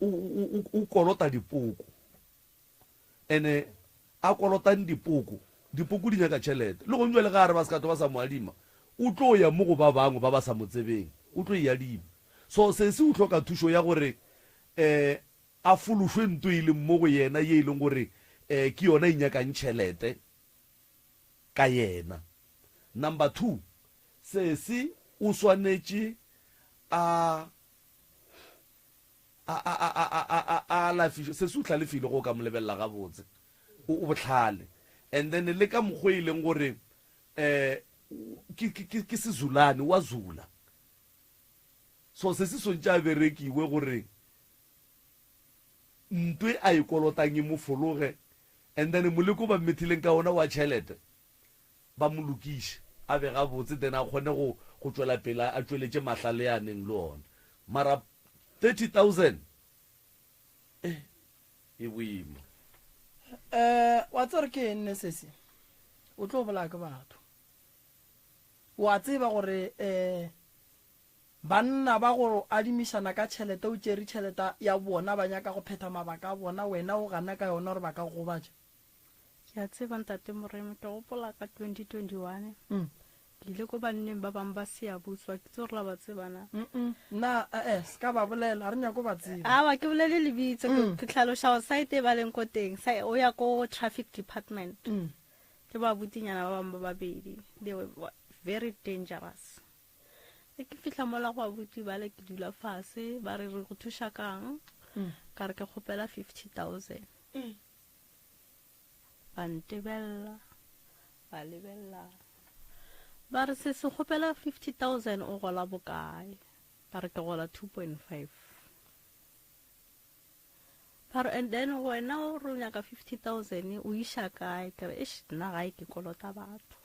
o, o, o, o kolota dipoko. Ene a kolotang dipoko, dipoko di nyaka tšhelete. Le gong jwale ge a re ba se ka tlo ba sa mo adima, o tlo ya mo go ba bangwe ba ba sa mo tsebeng, o tlo e adima. So sesi o hloka thušo ya gore um a fološwe nto e leng mo go yena ye e leng gore um ke yona e nyakang tšhelete ka yena. Number two, sesi o swanetše a a, a, a, a, a, a, a alafišwe. Sesi o hlalefile ge o ka mo lebelela gabotse. O, o bohlale. And then le ka mokgwa e leng gore um ke, ke, ke, ke sezulane, o a zula. So sesi swantše a berekiwe gore ntwe a e kolotang e mo fologe, and then moleko o ba mmethileng ka ona wa tšhelete ba mo lokiše a be gabotse, then a kgone go, go tšwela pele a tšweletše mahlale a neng le ona. Mara 30,000 eh, e boima. Eh, wa tseba gore ke eng ne sesi? O tlo bolaya ke batho. Wa tseba gore eh banna ba go adimišana ka tšhelete o tšere tšhelete ya bona ba nyaka go phetha mabaka a bona wena o gana ka yona gore ba ka go gobatša. Ke a tseba Ntate Moremi, ke gopola ka 2021 ke ile ko banneng ba bangwe ba Siyabuswa, ke tse gore la ba tseba na? Nna eh se ka ba bolela, ga re nyako ba tseba. Awa ke bolele lebitso, ke hlaloša gore site e ba leng ko teng, o ya ko traffic department. Ke ba butinyana ba bangwe ba babedi, they were very dangerous. Ge ke fihla mola go abuti bale ke dula fase, ba re re go thuša kang? Ka re ke kgopela 50,000. Ba ntebelela, ba lebelelana. Ba re se se kgopela 50,000 o gola bokae? Ba re ke gola 2.5. Ba re and then wena o re o nyaka 50,000 o iša kae? Ke re eish nna gae ke kolota batho.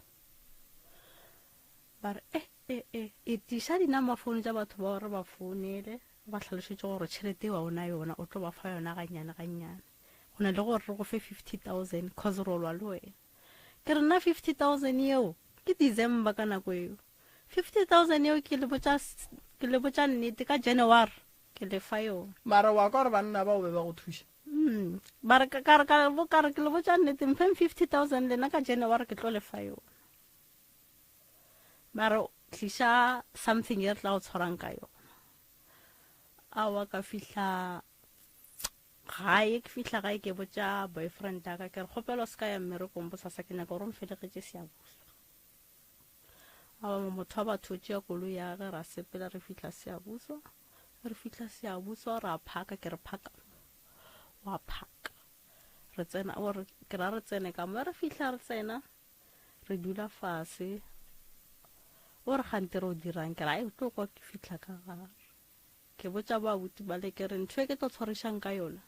Ba re eh eh eh e tiša di-number phone tša batho bao re ba founele ba hlalošetše gore tšhelete eo ga o na yona o tlo ba fa yona gannyane gannyane. Go na le gore re go fe 50,000 cause ro lwa le wena. Ke re nna 50,000 yeo ke December ka nako eo. 50,000 yeo ke le botša ke le botša nnete ka January ke le fa yona. Mara wa kwa gore banna bao be ba go thuša? Ba re ka re ka ka re ke le botša nnete mfeng 50,000 lena ka January ke tlo le fa yona. Ba re tliša something ye re tla go tshwarang ka yona. Aowa ka fihla gae, ke fihla gae ke botša boyfriend ya ka ke re kgopela o se ka ya mmerekong bosasa ke nyaka gore o mfelegetše Siyabuswa. Aowa motho wa batho o tšea koloi ya gage ra sepela re fihla Siyabuswa, re fihla Siyabuswa ra phaka ke re phaka wa phaka re tsena o re ke ra re tsene ka mo re fihla re tsena re dula fase o re gante re o dirang ke ra e tlo kwa ke fihla ka gare Ke botša babuti bale ke re ntho e ke tlo tshwarišang ka yona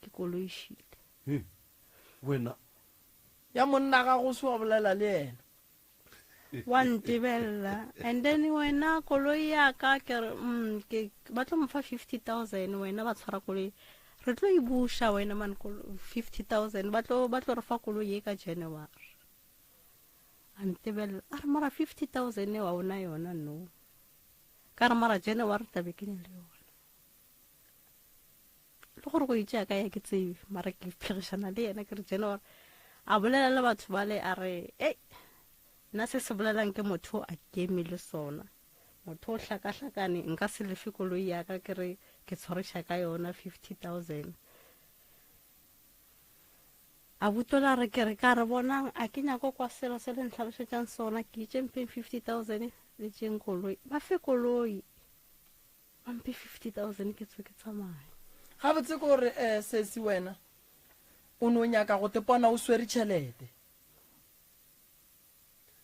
ke koloi šile. He, wena. Ya monna ga go se wa bolela le yena. Wa ntebelela and then wena koloi ya ka ke re mm, ke ba tlo mfa 50000 wena ba tshwara koloi re tlo e buša wena man 50000 ba tlo ba tlo re fa koloi ye ka January. A ntebelela a re mara 50000 e wa ona yona no. Ka re mara January tla be ke na le yona. Le gore go itšea ka ya ke tsebe, mara ke phegišana le yena ke re January. A bolela le batho bale a re, ei, nna se se bolelang ke motho a keme le sona. Motho o hlakahlakane nka se lefe koloi ya ka ke re ke tshwariša ka yona 50,000. A butola re ke re ka re bonang a ke nyako kwa selo se le ntlhalošetšang sona ke itše mpheng 50000 le tšeng koloi. Ba fe koloi. Ba mphe 50000 ke tswe ke tsamaye. Gabotse ke gore um sesi wena o no nyaka go tepona o swere tšhelete.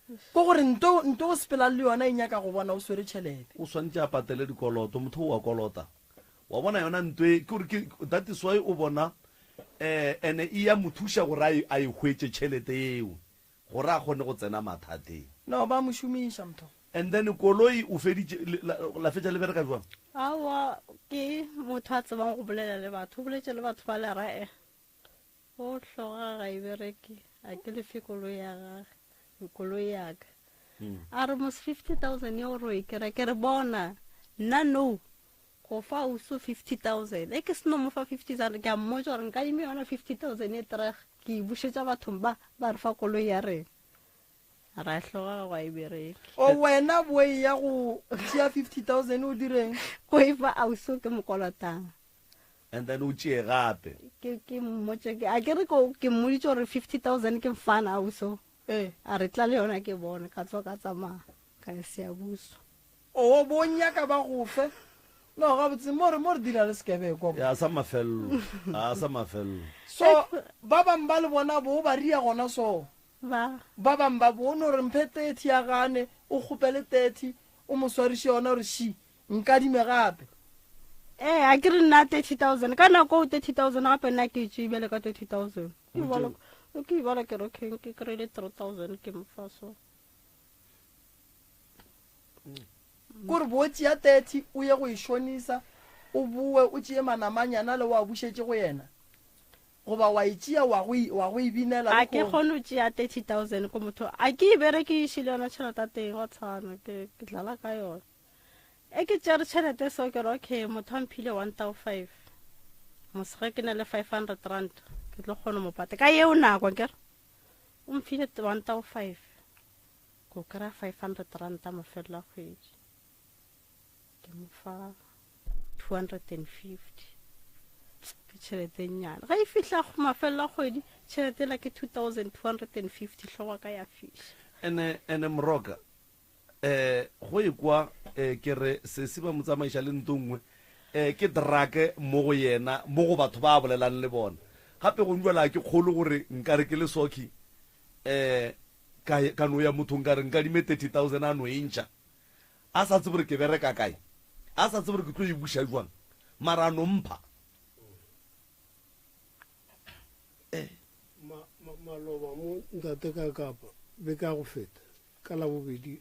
Ke gore nto nto o sepelang le yona e nyaka go bona o swere tšhelete. O swantše a patele dikoloto, motho o a kolota. Wa bona yona nto e, ke gore ke, that is why o bona eh, ene e ya mo thuša gore a e, a e hwetše tšhelete yeo, gore a kgone go tsena mathateng. No, ba mo šomiša motho. And then koloi o feditše, le, la, la fetša le bereka jwang? Aowa, ke motho a tsebang go bolela le batho, o boletše le batho ba lera eh. O hloga ga e bereke, a ke lefe koloi ya gage, koloi ya ka. A re mos 50,000 ya gore o e kry-a, ke re bona, nna no, go fa auso 50,000. E ke seno mo fa 50,000, ke a mmotsa gore nkadime yona 50,000 e treg, ke e bušetša bathong ba, ba re fa koloi ya rena. Ra hloga ga e bereke. O wena bo e ya go tšea 50,000 o direng? Go e fa auso ke mo kolotang. And then o tšee gape. Ke ke mmotše ke a ke re ko ke mmoditše gore 50000 ke mfana auso. Eh. A re tla le yona ke bone ka tswa ka tsamaya ka ya Siyabuswa. O bo nyaka ba go fe. No gabotse mo re mo re dira le sekebekwa mo. Ya sa mafello. A sa mafello. So ba bang ba le bona bo ba ria gona so. Ba. Ba bang ba bo no re mphe 30 ya gane o kgopele 30 o mo swariše yona gore shi Nkadime gape. Ee, a ke re nna 30000 ka nako o 30000 gape nna ke itse bjale ka 30000 ke bala ke bala ke re okay ke kry-ile 3000 ke mo fa so kore bo tšea 30 o ye go e šonisa o boe o tšee manamanyana le wa bušetše go yena goba wa e tšea wa go e, wa go e binela a ke kgone go tšea 30000 ko motho a ke e berekiše le yona tšhelete ya teng go tshwana ke ke dlala ka yona E ke tšere tšhelete so ke re okay motho a mphile one thou five mos ge ke na le 500 rand ke tlo kgona mo pata ka yeo nako ke re o mphile one thou five ko kry-a 500 rand a mafelelo a kgwedi ke mo fa 250 ke tšhelete e nnyane ge e fihla mafelelo a kgwedi tšhelete ela ke 2250 hlogo ka ya fiša ene ene moroka Eh, go ekwa eh, ke re sesi ba mo tsamaiša le nto nngwe eh, ke drug mo go yena, mo go batho ba a bolelang le bona. Gape go njwala ga ke kgolwe gore nkare ke le Socky eh, ka, ka no ya mothong ka re nkadime 30,000 a no e ntšha a sa tsebe gore ke bereka kae, a sa tsebe gore ke tlo e buša jwang, mara a no mpha. Eh. Ma, ma, maloba mo ntate ka kapa be ka go feta Ka Labobedi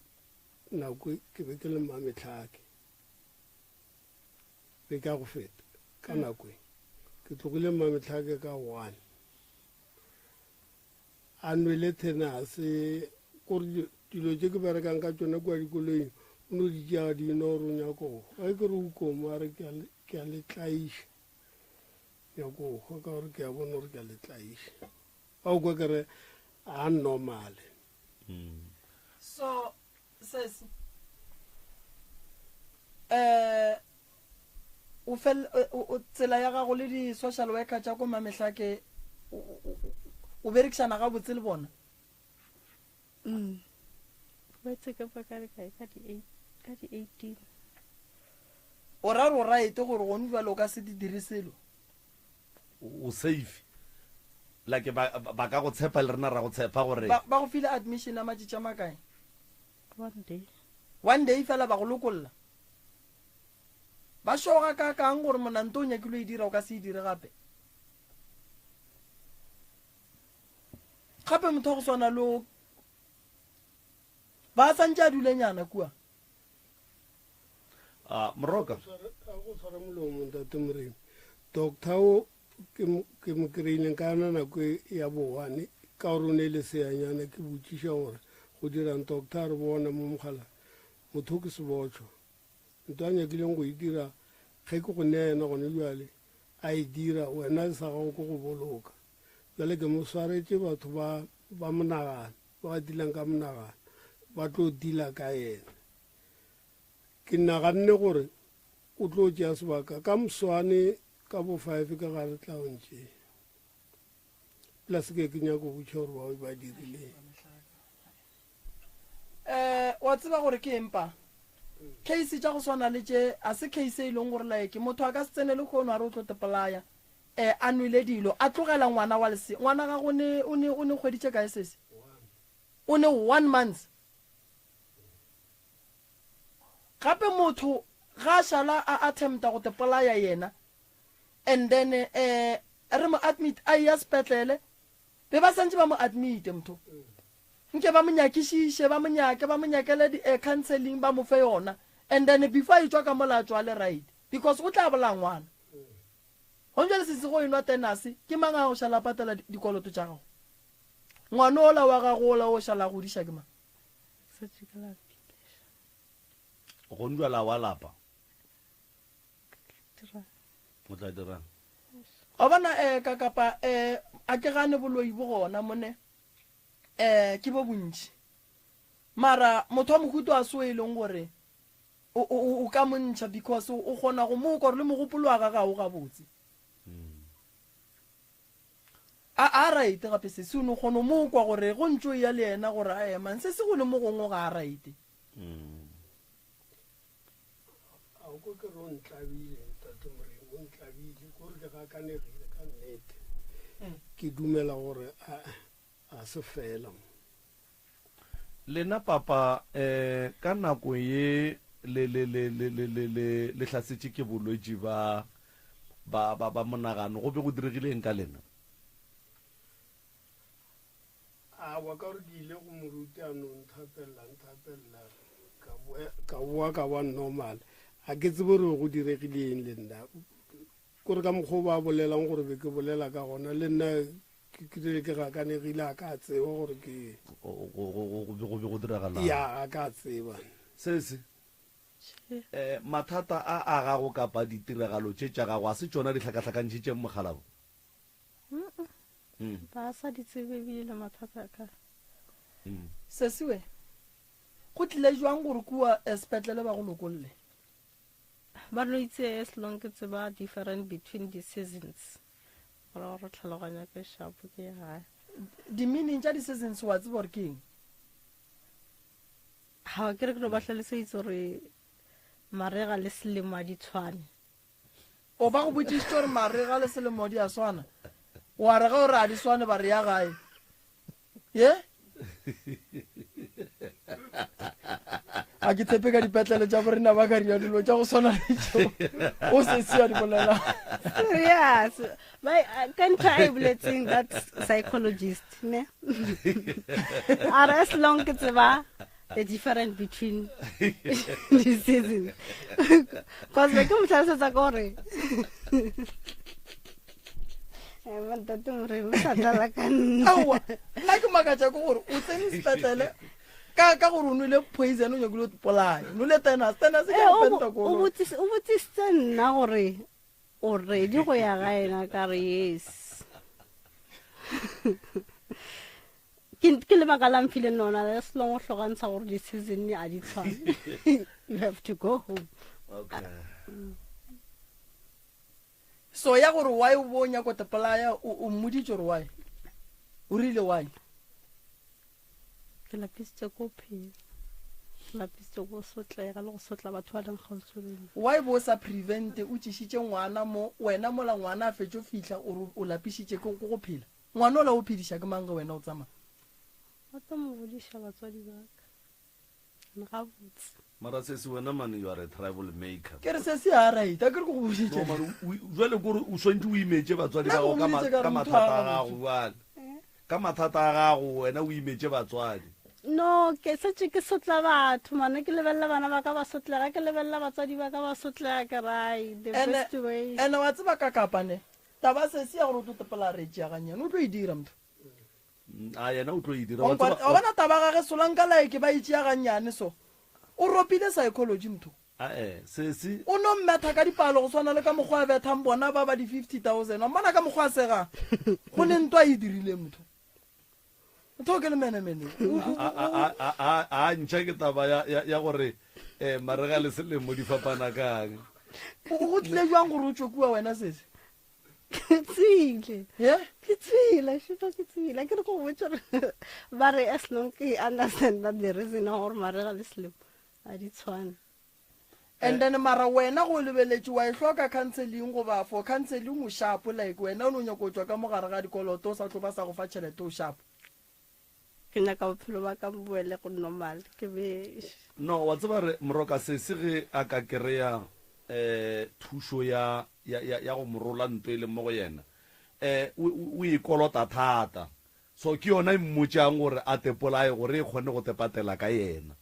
nako e ke be ke le Mmametlhake. Beke ya go feta ka nako e ke tlogile Mmametlhake ka one. A nwele thenase kore dilo tše ke berekang ka tšona kua dikoloing o no di tšea di nwa gore o nyako go hwa. Ge ke re o komo a re ke a le tlaiša. Nyako go hwa ka gore ke a bona gore ke a le tlaiša. Ba o kwa ke re a normale. So sesi eh o fel o tsela ya gago le di social worker tša ko Mamehlake o berekišana gabotse le bona? Mm. Wetse ka ba ka ka di ka di 18. O ra gore o right gore gone jwale o ka se di dire selo? O safe. Like ba ba ka go tshepa le rena ra go tshepa gore. Ba ba go file admission ya matšatši a makae? One day. One day fela ba go lokolla. Ba sure gakaakang gore monanto o nyakile o e dira o ka se e dire gape? Gape motho wa go swana le o ba santše a dulenyana kua. A Moroka. A go tshwara molomo ntate Moremi. Doctor o ke mo kry-ileng ka yona nako e ya bowane ka gore o ne e le seanyana ke botšiša gore go dirang doctor a re bona mo mogala motho ke sebotšhwa nto a nyakileng go e dira ge ke go nea yena gone jale a e dira wena sa gago ke go boloka jale ke mo swaretše batho ba ba monagano ba ba dilang ka monagano ba tlo dila ka yena Ke naganne gore o tlo tšea sebaka ka moswane ka bo five ka gare tla o ntšea. Plus ke ke nyako botša gore ba ba dirileng. Eh, wa tseba gore ke eng pa? Case tša go swana le tše a se case e leng gore like motho a ka se tsene lehono a re o tlo tepolaya eh a nwele dilo a tlogela ngwana wa lese ngwana gago ne o ne o ne kgweditše kae sese o ne one month gape motho ga a šala a attempta go tepolaya yena and then eh re mo admit a ya sepetlele Be ba santše ba mo admite mtho. Nke ba mo nyakišiše, ba mo nyake, ba mo nyakele di eh, counseling, ba mo fe yona. And then before a etšwa ka mola a tšwa a le right. Because o tla bolaya ngwana. Gong jwale sesi go enwa tenase, ke mang a go šala a patela dikoloto tša gago? Ngwana ola wa gago ola o šala a godiša ke mang? Šetše ke lapile. Gong jwale a wa lapa? O tla dirang? Wa bona eh ka kapa eh a ke gane boloi bo gona mone eh ke bo bontši mara motho wa mohuto a so e leng gore o, o, o ka mo ntšha because o kgona go mo kwa gore le mogopolo wa gage ga o gabotse. A a right gape sesi o no kgona go mo kwa gore go ntšo ya le yena gore a emang sesi go le mo gongwe ga a right. A o ko ke re o ntlabile ntate Moremi, o ntlabile ko re ke gakanegile ka nnete. Ke dumela gore a a se fela mo. Lena papa eh ka nako ye le le le le le le le le hlasetše ke bolwetši ba ba ba ba monagano go be go diregile eng ka lena? Awa, ka gore ke ile go moruti a no nthapelela, nthapelela, ka boe, ka boa ka ba normal. A ke tsebe gore go diregile eng le nna. Kore ka mokgwa o ba bolelang gore be ke bolela ka gona, le nna ke rile ke gakanegile, a ka tseba gore ke. Go, go, go, go be go be go diragalang? Ya, a ka tseba. Sesi, eh, mathata a a gago kapa ditiragalo tše tša gago a se tšona di hlakahlakantšhitšeng mokgalabo? Mm. Ba sa di tsebe ebile le mathata a ka. Mm. Sesiwe, go tlile jwang gore kua eh, sepetlele ba go lokolle? Ba no itse as long ke tseba different between the seasons. Gore gore tlhaloganya ke shapo ke gae. Di-meaning tša di-seasons wa tseba gore ke eng? Ha ke re ke no ba hlaloseditse gore marega le selemo a di tshwane. O ba go botšišitše gore marega le selemo di a swana? Wa re ge o re a di swane ba re ya gae. Ye? A ke tshepe ka dipetlele tša borena ba ka dira dilo tša go swana le tšeo o se se a di bolelang. Serious. Ba ka ntho a e boletseng that psychologist ne. A re as long ke tseba the difference between the seasons cause be ke mo tlhalosetsa ka gore eh, ntate moremi o sa tlala ka nna aowa nna ke makatša ke gore o tsene sepetlele ka ka gore o nwele poison o nyakile o polaya o nwele tenas tenas ke eh, o pentakono o botsisitse nna gore O ready go ya gae na ka re yes. Ke ke lebaka la mfileng lona as long o hlogantsha gore di-season a di tshwane. You have to go home. Okay. So ya gore why o bo o nyako te polaya o o mmoditše gore why? O rile why? Ke lapisitse ko phela. Ke lapisitse ko sotlega le go sotla batho ba leng kgauswi le nna. Why bo sa prevent o tšišitše ngwana mo wena mola ngwana a fetšo fihla o re o lapišitše ke go phela? Ngwana ola o phediša ke mang ge wena o tsamaya? Ba tlo mo godiša batswadi ba ka. Gabotse. Mara sesi wena man you are a tribal maker. Ke re sesi a right a ke re ke go boditše. No mara jwale kore o swantse o imetše batswadi ba gago ka mathata a gago jwale. Ka mathata a gago wena o imetše batswadi. No ke setse ke sotla batho mane ke lebelela bana ba ka ba sotlega ke lebelela batswadi ba ka ba sotlega ke rai the best way. Ene wa tseba ka kapa ne taba sesi ya gore o tlo tepela re tšea ganyane o tlo e dira motho. A yena o tlo e dira. Wa bona taba gage solanka like ba e tšea gannyane so. O ropile psychology motho. Ae, sesi. O no mmetha ka dipalo go swana le ka mokgwa a bethang bona ba ba di 50,000. Wa mmona ka mokgwa a segang. Go ne ntwa e dirileng motho. Motho o ke lemenemene. A a ntšha ke taba ya ya ya gore eh marega le selemo di fapana kang. Go tlile jwang gore o tšwe kua wena sesi? Ke tswile. Ye? Ke tswile, šupa ke tswile. Ke re go botša gore ba re as long ke understand that the reason ya gore marega le selemo ga di tshwane. And then mara wena go lebeletše wa e hloka counseling goba for counseling o sharp like wena o no nyako tšwa ka mo gare ga dikoloto o sa tlo ba sa go fa tšhelete o sharp. Ke nyaka bophelo ba ka bo boele go normal ke be. No, wa tseba re Moroka sesi ge a ka kereya eh thušo ya ya ya ya go mo rola nto e leng mo go yena eh o o e kolota thata. So ke yona e mmotšang gore a te polaye gore e kgone go te patela ka yena.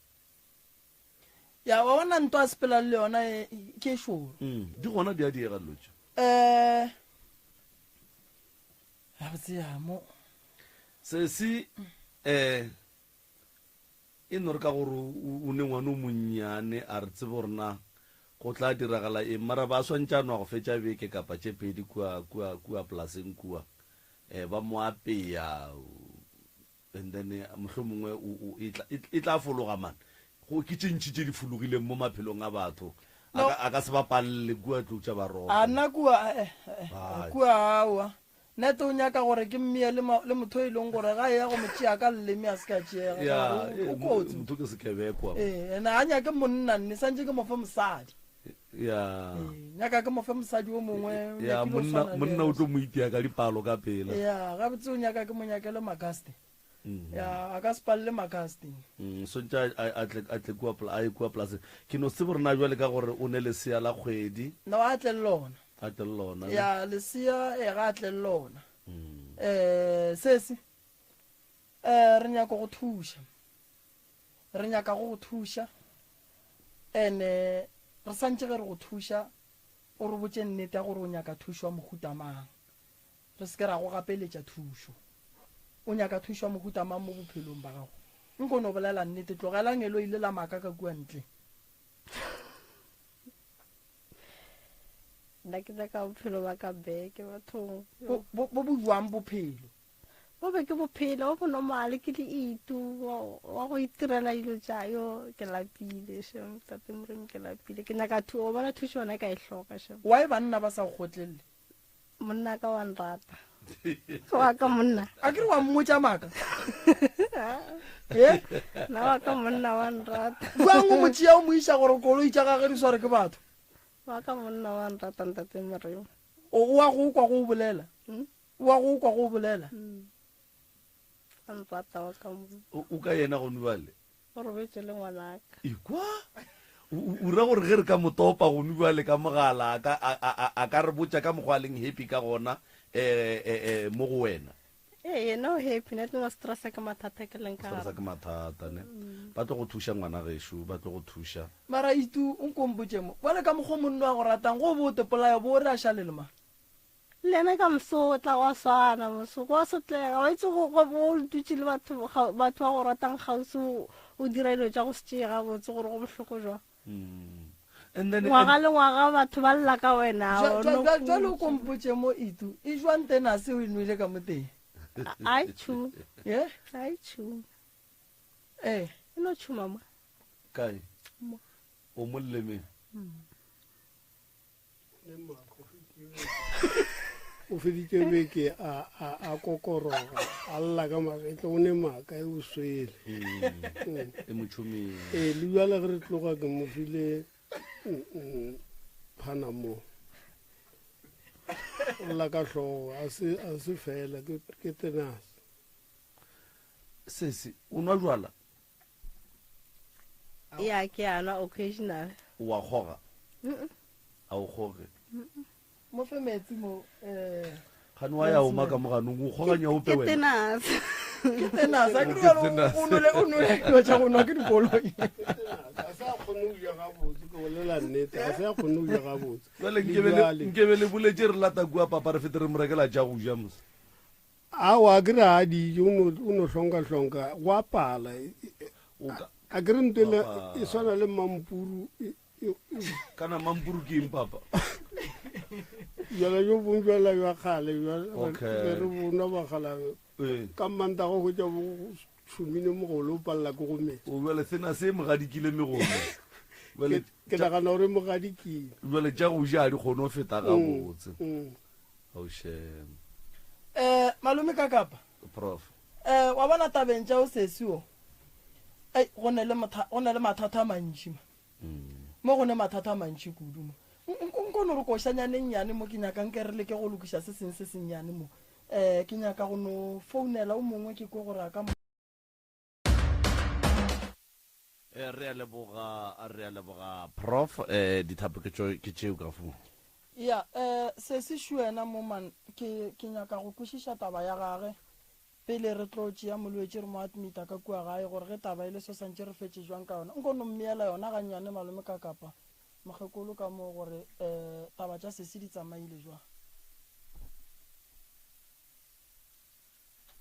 Ya wa bona nto a sepelang le yona e ke e šoro. Mm, di gona di a diega dilo tše. Eh gabotse ya mo. Sesi eh e no re ka gore o ne ngwana o monnyane a re tsebe gore na go tla diragala eng mara ba swantše a nwa go fetša beke kapa tše pedi kua kua kua polaseng kua eh ba mo apea And then mohlomongwe o, o, e tla, e tla fologa man. Go, ke tše ntši tše di fologileng mo maphelong a batho. A No. ka, a ka se ba palele kua tlou tša Baroka. A nna kua, eh, eh, Hai. kua aowa. Nete o nyaka gore ke mmeye le, ma, le motho e leng gore ga eya go mo tšea ka leleme a se ka tšeega. Ka Ya, gore o, eh, o kotsi. motho ke sekebekwa. Ee, ene ga nyake monna nne, santše ke mo fe mosadi. Ya. Ee, nyaka ke mo fe mosadi o mongwe, o Ya, nyakile go monna, swana le monna yena. o tlo mo itia ka dipalo ka pela. Ya, gabotse o nyaka ke mo nyakele Magaste. Ya, a ka se palele Magaste. Swantše a, a, a tle, a tle kua pla-, a ye kua polaseng. Ke no se tsebe gore na bjale ka gore o ne lesea la kgwedi. No, a tle le lona. A tle le lona, ne? Ya, lesea, ee, ga a tle le lona. Eh, sesi, eh, re nyaka go thuša. Re nyaka go go thuša. Ene re santše ge re go thuša, o re botše nnete ya gore o nyaka thušo ya mohuta mang. Re se ke ra go gapeletša thušo. O nyaka thušo ya mohuta mang mo bophelong ba gago? Nko no bolela nnete, tlogelang eloi le la maaka ka kua ntle. Nna ke nyaka bophelo ba ka beke bathong. Bo, bo, bo bo jwang bophelo? Bo be ke bophelo bo bonomale ke le itu wa go itirela dilo tša yo ke lapile shem tate Moremi ke lapile ke nyaka thu o bona thušo yona ka e hloka shem. Why banna ba sa go kgotlelele? Monna ka wa nrata. Wa ka monna. A ke re wa mmotša maaka? Eh? Na wa ka monna wa nrata. Jwang o mo tšea o mo iša gore koloi tša gage di sware ke batho? Wa ka monna wa nrata ntate Moremi. O wa go kwa go o bolela? Hmm? O wa go kwa go o bolela? Hmm. Wa nrata wa ka monna. O ka yena gone bjale? O robetše le ngwanaka. Ekwa? O ra gore ge re ka mo topa gone bjale ka mogala, a ka, a, a, a ka re botša ka mokgwa a leng happy ka gona, eh, eh, eh, mo go wena? Ee, yena o happy, nna ke no stressa ke mathata ke leng ka Stressa gare. ke mathata, ne? Ba tlo go thuša ngwana gešo, ba tlo go thuša. Mara Itu, o nko mpotše mo, bjale ka mokgwa o monna wa go ratang, go bo o tepolaya, bo o re a šale le mang? Le yena ka moso o tla gwa swana moso gwa sotlega wa itse go go bo o dutše le batho batho ba go ratang kgauswi o o dira dilo tša go se tšee gabotse gore go bohloko jwang. And then, Ngwaga le ngwaga batho ba lla ka wena Jwa- o jwa- no jwa- Jwale o khutša. ko mpotše mo Itu, e jwang tenase o e nwele ka mo teng? A e tšhume. Ye? A e tšhume. Eh. E no tšhuma mo. Kae? Mo. O mo lelemeng. O feditše beke a, a, a kokoroga a lla ka magetla o ne maaka e o swele mm. e mo tšhomile ee le bjale ge re tloga ke mo file mm, mm, phana mo o lla ka hlogo a se a se fela ke ke tenase sesi o nwa jwala Ya ke a nwa occasional. O a kgoga? A o kgoge? Mo fe metsi mo eh. Gane wa ya oma ka mo ganong o kgoga nyaope Ke wena. tenase. Ke tenase a ke re o nole o nole dilo tša go nwa ke dikoloi. A se a kgone go ja gabotse ke bolela nnete a se a kgone go ja gabotse. Jwale nkebe le nkebe le boletše re lata kua papa re fete re mo rekela tša go ja mos. Aowa, a ke re ga a di je, o no, o no hlonkahlonka, go a pala. O ka- A ke re nto ele Papa. e swana le mampuru. e- e- e- Kana mampuru ke eng papa? Bjala bjo bongwe bjala bja kgale, bja- Okay. be re bonwa bakgalabe. Ee. Ka Mantaga o hwetša bo go šomile mogolo o palela ke go metša. O bjale sena se mo gadikile megolo. Bjale Ke nagana gore mo gadikile. Bjale tša go ja ga di kgone go feta gabotse. Oh shame. Eh malome ka kapa. Prof. Eh wa bona tabeng tša o sesi o. Ei go ne le motha go ne le mathata a mantši ma. Mo go ne mathata a mantši kudu mo. Nko no re košanyane nnyane mo ke nyaka nke re leke go lokiša se seng se sennyane mo. Eh ke nyaka go no founela o mongwe ke kwe gore a ka Eh, re a leboga re a leboga prof eh dithapo ke tšo ke tšeo ka fo Ya, eh sesi Shuena mo man ke ke nyaka go kwešiša taba ya gage pele re tlo tšea molwetši re mo admita ka kua gae gore ge taba e le so santše re fetše jwang ka yona. Nko no mmeela yona gannyane malome ka kapa mokgekolo ka mo gore eh taba tša sesi di tsamaile jwang.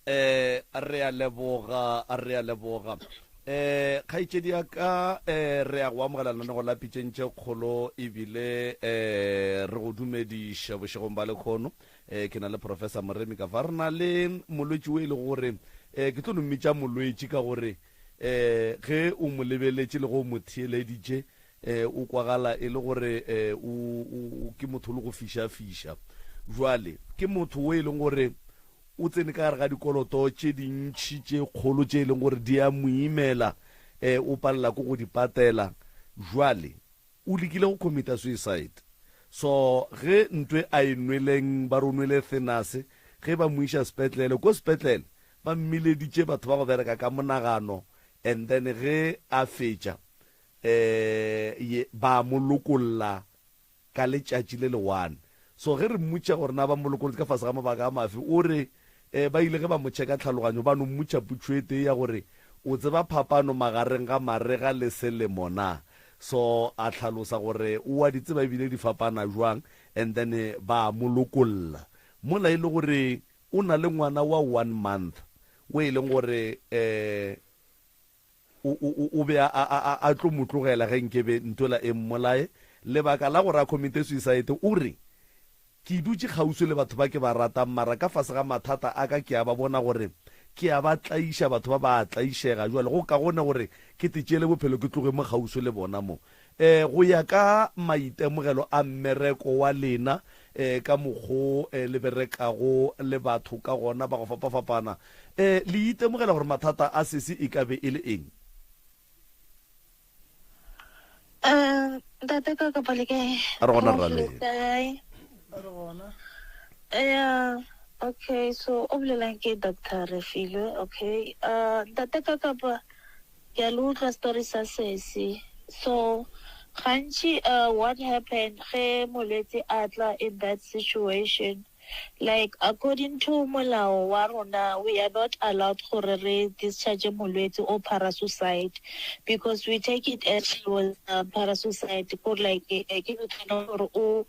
Eh, re a leboga, re a leboga. Eh, kgaetšedi ya ka, eh, re a go amogela lenanego la Pitšeng tše Kgolo ebile eh, re go dumediša bošegong ba lekhono. Eh, ke na le Professor Moremi ka fa. Re na le molwetši o e lego gore eh, ke tlo no mmitša molwetši ka gore eh, ge o mo lebeletše le go mo theeleditše eh, o kwagala e le gore eh, o, o, ke motho le go fiša-fiša. Jwale ke motho o e leng gore O tsene ka gare ga dikoloto tše dintši tše kgolo tše e leng gore di a mo imela, e, o palela ke go di patela. Jwale o lekile go commita suicide. So ge ntwe a e nweleng, ba re o nwele thinase, ge ba mo iša sepetlele, ko sepetlele ba mmileditše batho ba go bereka ka monagano and then ge a fetša, e, ye, ba mo lokolla ka letšatši le le one. So ge re mmotša gore na ba mo lokolotše ka fase ga mabaka a mafe, o re eh, ba ile ge ba mo checka tlhaloganyo ba no mmotša putšo e tee ya gore o tseba phapano magareng ga marega le selemo na. So a hlalosa gore o a di tseba ebile di fapana jwang and then ba mo lokolla. Mola e le gore o na le ngwana wa one month o e leng gore eh, O, o, o, o be a, a, a, a tlo mo tlogela ge nkebe ntwela e mmolaye. Lebaka la gore a commite suicide, o re, Ke dutše kgauswi le batho ba ke ba ratang, mara ka fase ga mathata a ka ke a ba bona gore ke a ba tlaiša, batho ba ba a tlaišega. Jwale go kagone gore ke te tšeele bophelo ke tloge mo kgauswi le bona mo. E, go ya ka maitemogelo a mmereko wa lena, e, ka mokgo e, le berekago le batho ka gona ba go fapafapana, e, le itemogela gore mathata a sesi e ka be e le eng? Eh, ntate ka kapa le kae? Re gona, Prof, rra le Lena. kae? Re gona. Yeah, okay, so o bolelang ke Doctor Refilwe, okay. Uh, ntate ka kapa Ke a le utlwa story sa sesi. So gantši uh, what happened ge molwetsi a tla in that situation like according to molao wa rona we are not allowed gore re discharge molwetsi o parasuicide because we take it as she was uh, parasuicide gore like eh, ke motho e leng gore o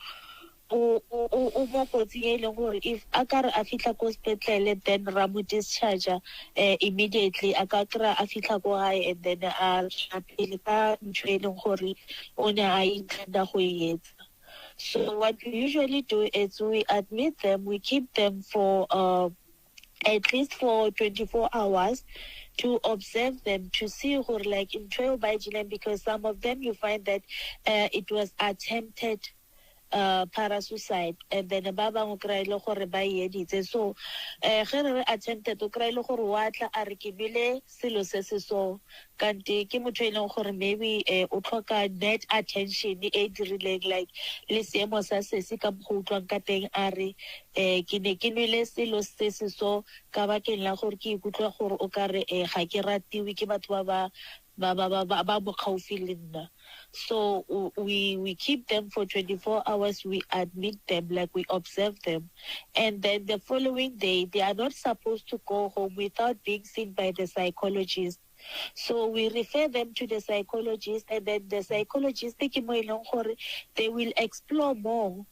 o, o, o, o mo kotsing e leng gore if a ka re a fitlha ko sepetlele then ra mo discharger eh, immediately a ka kry-a a fitlha ko gae and then a tšwela pele ka ntho e leng gore o ne a intenda go e etsa. So what we usually do is we admit them, we keep them for uh, at least for 24 hours to observe them to see gore like ntho eo ba e jeleng because some of them you find that uh, it was attempted uh, parasuicide and then ba bangwe o kry-a e le gore ba e editse so um ge re re attempted o kry-a e le gore wa tla a re ke nwele selo se se so kante ke motho e leng gore maybe um o tlhoka net attention e dirileng like le seemo sa sesi ka mokgwa utlwang ka teng a re um ke ne ke nwele selo se se so ka bakeng la gore ke ikutlwa gore o kare um ga ke ratiwe ke batho ba ba ba ba ba ba ba mo gaufi le nna so we we keep them for 24 hours we admit them like we observe them and then the following day they are not supposed to go home without being seen by the psychologist so we refer them to the psychologist and then the psychologist ke mo e leng gore they will explore more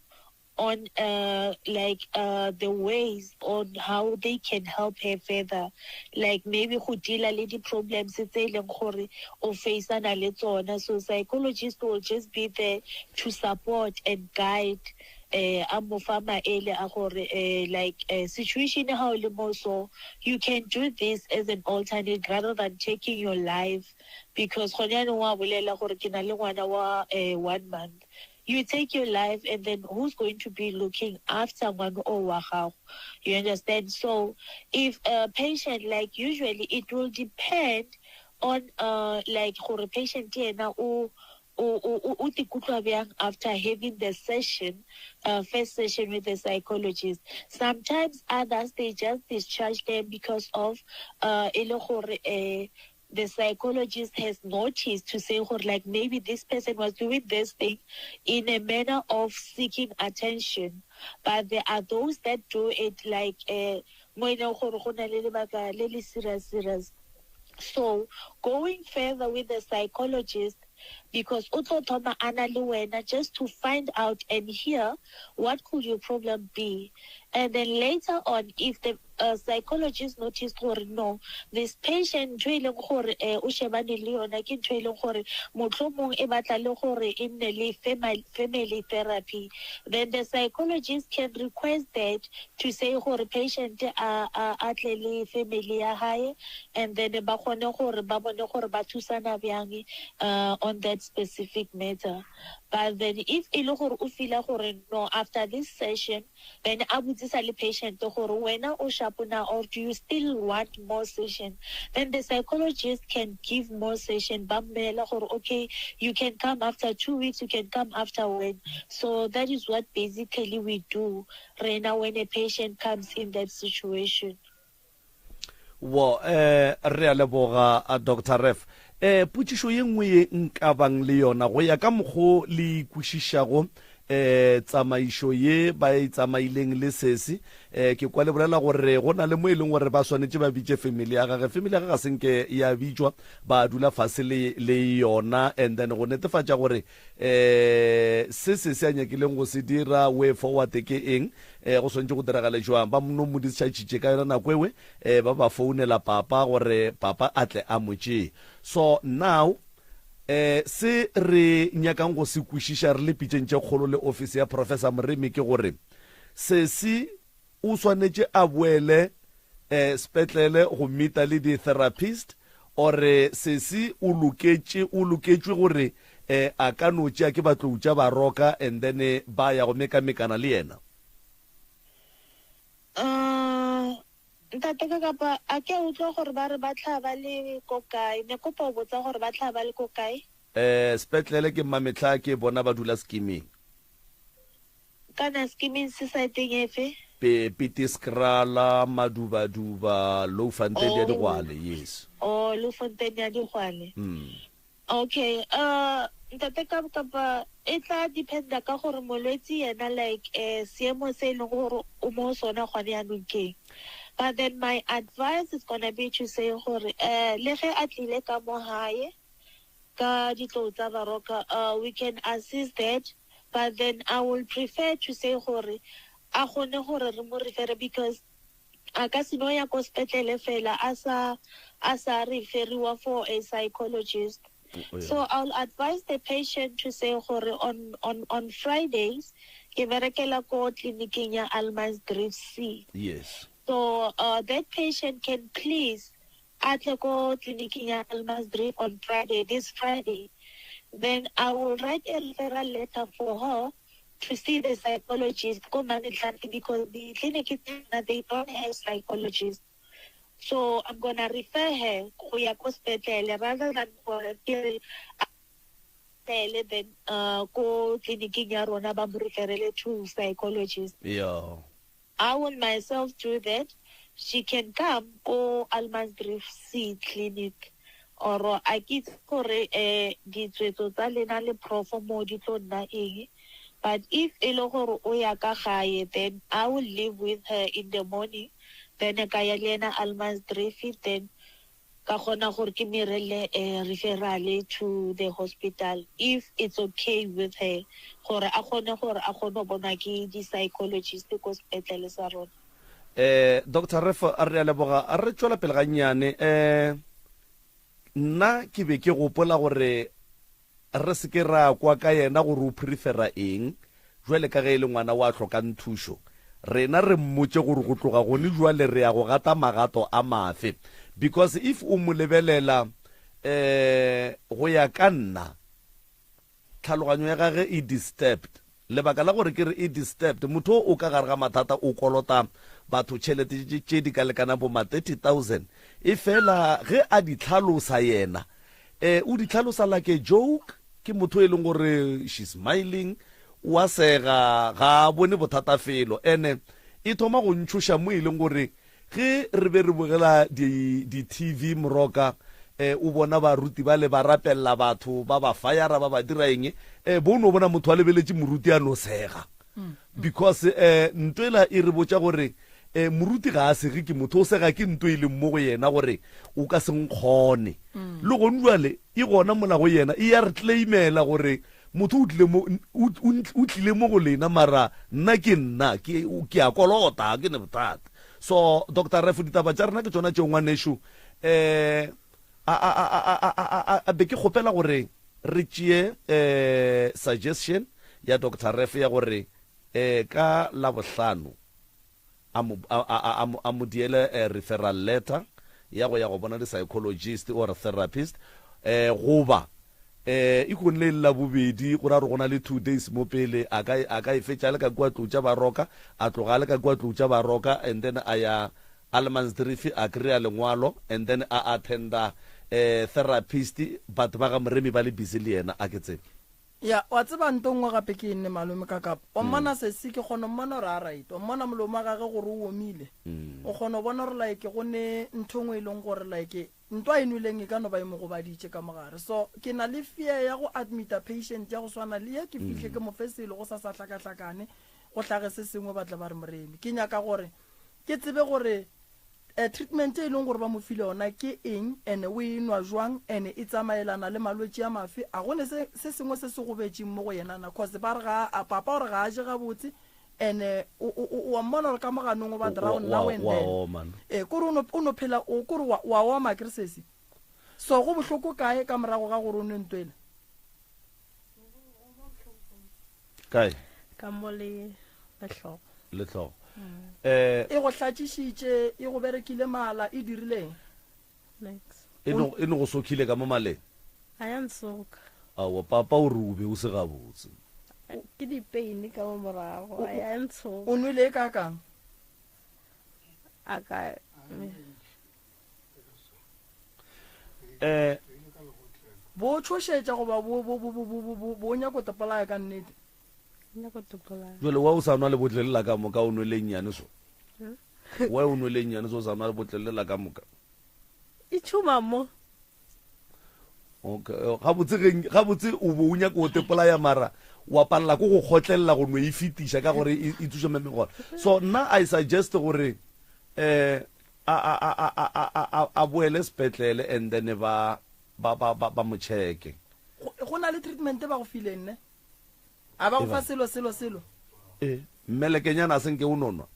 on uh, like uh, the ways on how they can help her further like maybe go deala le di-problems tse e leng gore o faceana le tsona so psychologist will just be there to support and guide eh a mo fa maele a gore eh like eh, situation ha o le mo so you can do this as an alternate rather than taking your life because gone yaanong wa bolela gore ke na le ngwana wa eh, one month. You take your life and then who's going to be looking after ngwana o wa gago? You understand? So if a patient, like usually it will depend on uh, like gore patient yena o o o o tikutlwa bjang after having the session uh, first session with the psychologist. Sometimes others they just discharge them because of uh e le gore eh the psychologist has noticed to say gore like maybe this person was doing this thing in a manner of seeking attention but there are those that do it like eh mo e leng gore go na le lebaka le le serious serious so going further with the psychologist because o tlo thoma a na le wena just to find out and hear what could your problem be and then later on if the uh, psychologist noticed gore no this patient ntho e leng gore eh, o shebane le yona ke ntho e leng gore mohlomong e batla le gore e nne le family therapy then the psychologist can request that to say gore patient a a a tle le family ya hae and then ba kgone gore ba bone gore ba thusana bjang uh, on that specific matter. But then if e le gore o feela gore no after this session then a botsisa le patient gore wena o sharp na or do you still want more session, then the psychologist can give more session, ba mmeela gore okay you can come after 2 weeks, you can come after when. So that is what basically we do rena when a patient comes in that situation. Wo, eh, re a leboga, a Doctor Ref. Eh, potšišo ye nngwe ye nka bang le yona, go ya ka mokgo le kwešišago, eh, tsamaišo ye ba e tsamaileng le sesi, eh, ke kwa le bolela gore go na le mo e leng gore ba swanetše ba bitše family ya gage. Family ya gage ga se nke ya bitšwa, ba dula fase le, le yona, and then go netefatša gore, eh, se sesi a nyakileng go se dira, way forward ke eng, E, go swanetše go diragale jwang? Ba no mo dischargitše ka yona nako ewe, e, ba ba founela papa gore papa a tle a mo tšee. So now, e, se re nyakang go se kwešiša re le pitšeng tše kgolo le ofisi ya Professor Moremi ke gore sesi o swanetše a boele e, sepetlele go meeta le di-therapist or sesi o loketše, o loketšwe gore E, a ka no tšea ke batlou tša baroka and then ba ya go mekamekana le yena. Uh, ntate ka kapa a ke a utlwa gore ba re ba tla ba le ko kae? Ne kopa o botsa gore ba tla ba le ko kae? Eh, sepetlele ke Mmametlha ke bona ba dula skimming. Kana skimming se saeteng efe? Pe, Pitiskrala, Madubaduba, Loufontein ya Oh. Digwale, yes. Oh, Loufontein ya Digwale. Mm. Okay uh ntate ka kapa e tla dependa ka gore molwetsi yena like eh seemo se e leng gore o mo sona gone yanong keng. But then my advice is gonna be to say gore eh le ge a tlile ka mo hae ka ditlou tsa baroka uh we can assist that but then I will prefer to say gore a kgone gore re mo refere because A ka se no ya ko sepetlele fela a sa a sa referiwa for a psychologist. Oh, yeah. So I'll advise the patient to say gore on on on Fridays ke berekela ko tleliniking ya Allemansdrift C. Yes. So uh, that patient can please a tle ko tleliniking ya Allemansdrift on Friday, this Friday. Then I will write a referral letter for her to see the psychologist ko Mmametlhake because the clinic tsena they don't have psychologists. So I'm gonna refer her go ya ko sepetlele rather than gore ke re a tlele then uh, ko tleliniking ya rona ba mo referele to psychologist. Yeah. I will myself do that, she can come ko Allemansdrift C clinic or a ke itse gore um ditswetso tsa lena le prof mo di tlo nna eng but if e le gore o ya ka gae then I will live with her in the morning then ka ya le ena Allemansdrift then Ka kgona gore ke merele referral to the hospital if it's okay with her gore a kgone gore a kgone go bonwa ke di psychologist ko sepetlele sa rona. Eh, Doctor Ref, re a leboga. A re tšwela pele gannyane. Eh, nna ke be ke gopola gore Re se ke ra kwa ka yena gore o prefera eng, jwale ka ge e le ngwana wa hlokang thušo. Rena re mmotše gore go tloga gone jwale re ya go gata magato a mafe. Because if o mo lebelela, eh, go ya ka nna, tlhaloganyo ya gage e disturbed. Lebaka la gore ke re e disturbed, motho o o ka gare ga mathata o kolota batho tšhelete tše tše di ka lekanang bo ma 30,000, efela ge a di hlalosa yena eh o di hlalosa like a joke, ke motho e leng gore she's smiling, o a sega, ga a bone bothata felo. Ene e thoma go ntšhoša mo e leng gore Ge re be re bogela di, di-TV moroka, eh, o bona baruti bale ba rapelela batho, ba ba fayara, ba ba dira eng, eh, bo o no bona motho a lebeletše moruti a no sega. Because, eh, nto ela e re botša gore, eh, moruti ga a sege ke motho, o sega ke nto e leng mo go yena gore o ka se nkgone. Le gone bjale e gona mola go yena, e ya re claimela gore Motho o tlile mo, o, o, o tlile mo go lena, mara nna ke nna, ke, ke a kolota, ga ke ne bothata. So, Doctor Ref, ditaba tša rena ke tšona tšeo, ngwanešu. Eh, a, a, a, a, a, a, a, a be ke kgopela gore re tšee eh, suggestion ya Doctor Ref ya gore eh, ka Labohlano a mo, a, a, a, a mo diele eh, referral letter ya go ya go bona di-psychologist or therapist eh, goba eh, e kgonle e le Labobedi, go ra gore go na le two days mo pele, a ka, a ka e fetša a le ka kua tlou tša Baroka, a tloga a le ka kua tlou tša Baroka and then a ya Allemansdrift a kry-a lengwalo and then a attenda eh, therapist, but ba ga Moremi ba le busy le yena, a ke tsebe. Ya, wa tseba nto nngwe gape ke enne malome ka kapa. Wa mmona sesi, ke kgona mmona gore a right. Wa mmona molomo wa gage gore o omile. O kgona go bona gore like go ne ntho nngwe e leng gore like nto a e nweleng e ka no ba e mo gobaditše ka mogare. So ke na le fear ya go admita patient ya go swana le ye ke fihle ke mo fe selo go sa sa hlakahlakane go hlage se sengwe ba tle ba re Moremi. Ke nyaka gore ke tsebe gore eh, treatment e leng gore ba mo file yona ke eng ene o e nwa jwang ene e tsamaelana le malwetši a mafe a go ne se, se sengwe se se gobetšeng mo go yena na cause ba re ga a papa gore ga a je gabotse ene o, o, o, wa mmona gore ka moganong o ba drown now and then e kore o no, o no phela o kore wa, wa oma ke re sesi so go bohloko kae ka morago ga gore o nwe ntwela Kae? Ka mo le le hlogo. Le hlogo. Eh e go hlatšišitše, e go berekile mala, e dirileng? Nix. E no e no go sokhile ka mo maleng? A ya nsoka. Aowa, papa o re o be o se gabotse. Ke di pain ka mo morago, a ya ntshoka. O nwele e kakang? A ka Eh. Bo tšhošetša goba bo, bo, bo, bo, bo, bo, bo, bo nyako tepolaya ka nnete? Nyako tepolaya. Jwale wa o sa nwa lebotlele la ka moka o nwele nnyane so? Wa o nwele nnyane so o sa nwa lebotlele la ka moka? E tšhuma mo. Okay. Gabotse ge gabotse o bo o nyaka o tepolaya mara wa palela ko go kgotlelela go no e fetiša ka gore e, e tsoša memegolo. So nna I suggest gore eh a a a a a a a a boele sepetlele and then ba ba ba ba, ba mo checke. Go, go na le treatment ba go fileng ne? A ba go fa selo selo selo? E, mmelekenyana a se nke o no nwa.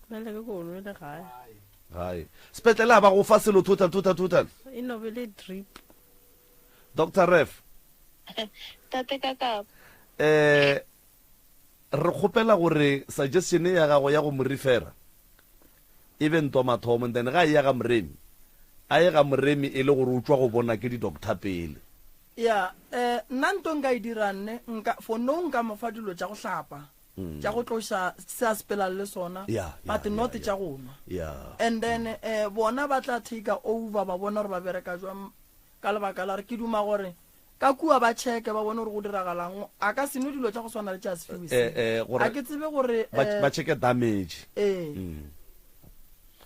Mmeleke ko o nwele gae. Gae. Sepetlele a ba go fa selo total total total. E no be le drip. Doctor Ref. Tate Kakapa. Eh re kgopela gore suggestion ya gago ya go mo refera e be ntwa mathomo and then ga e ya ga Moremi a ye ga Moremi e le gore o tšwa go bona ke di doctor pele. Ya, eh, nna nto nka e dirang ne, nka, for no nka mo fa dilo tša go hlapa, tša go tloša se a sepelang le sona, Yeah, but yeah, not yeah, tša go nwa. Yeah. And then, eh, bona ba tla take over ba bona gore ba bereka jwang, ka lebaka la gore ke duma gore Ka kua ba checke ba bone gore go diragalang. A ka se nwe dilo tša go swana le tša Sfiwe se. Eh, eh, gore A ke tsebe gore, ba, eh, ba checke damage. Ee. Mm.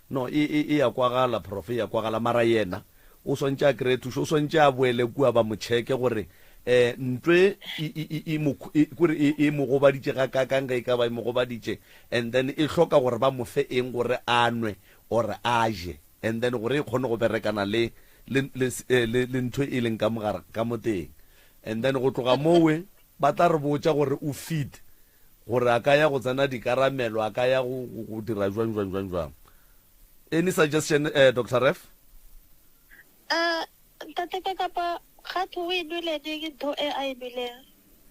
No, e, e, e ya kwagala, prof, e ya kwagala. Mara yena o swantše a kry-e thušo, o swantše a boele kua ba mo checke gore eh, ntwe e, e, e, e mo, e, kore e, e mo gobaditše gakaakang ge e ka ba e mo gobaditše, and then e hloka gore ba mo fe eng gore a nwe or a je. And then gore e kgone go berekana le, le, le, eh, le, le ntho e leng ka mogare, ka mo teng. And then go tloga mowe, ba tla re botša gore o fit, gore a ka ya go tsena dikaramelo, a ka ya go, go, go dira jwang, jwang, jwang, jwang. Any suggestion, eh, Doctor Ref? Uh, Ntate Kakapa, gatho o e nwele neng ntho e a e nweleng?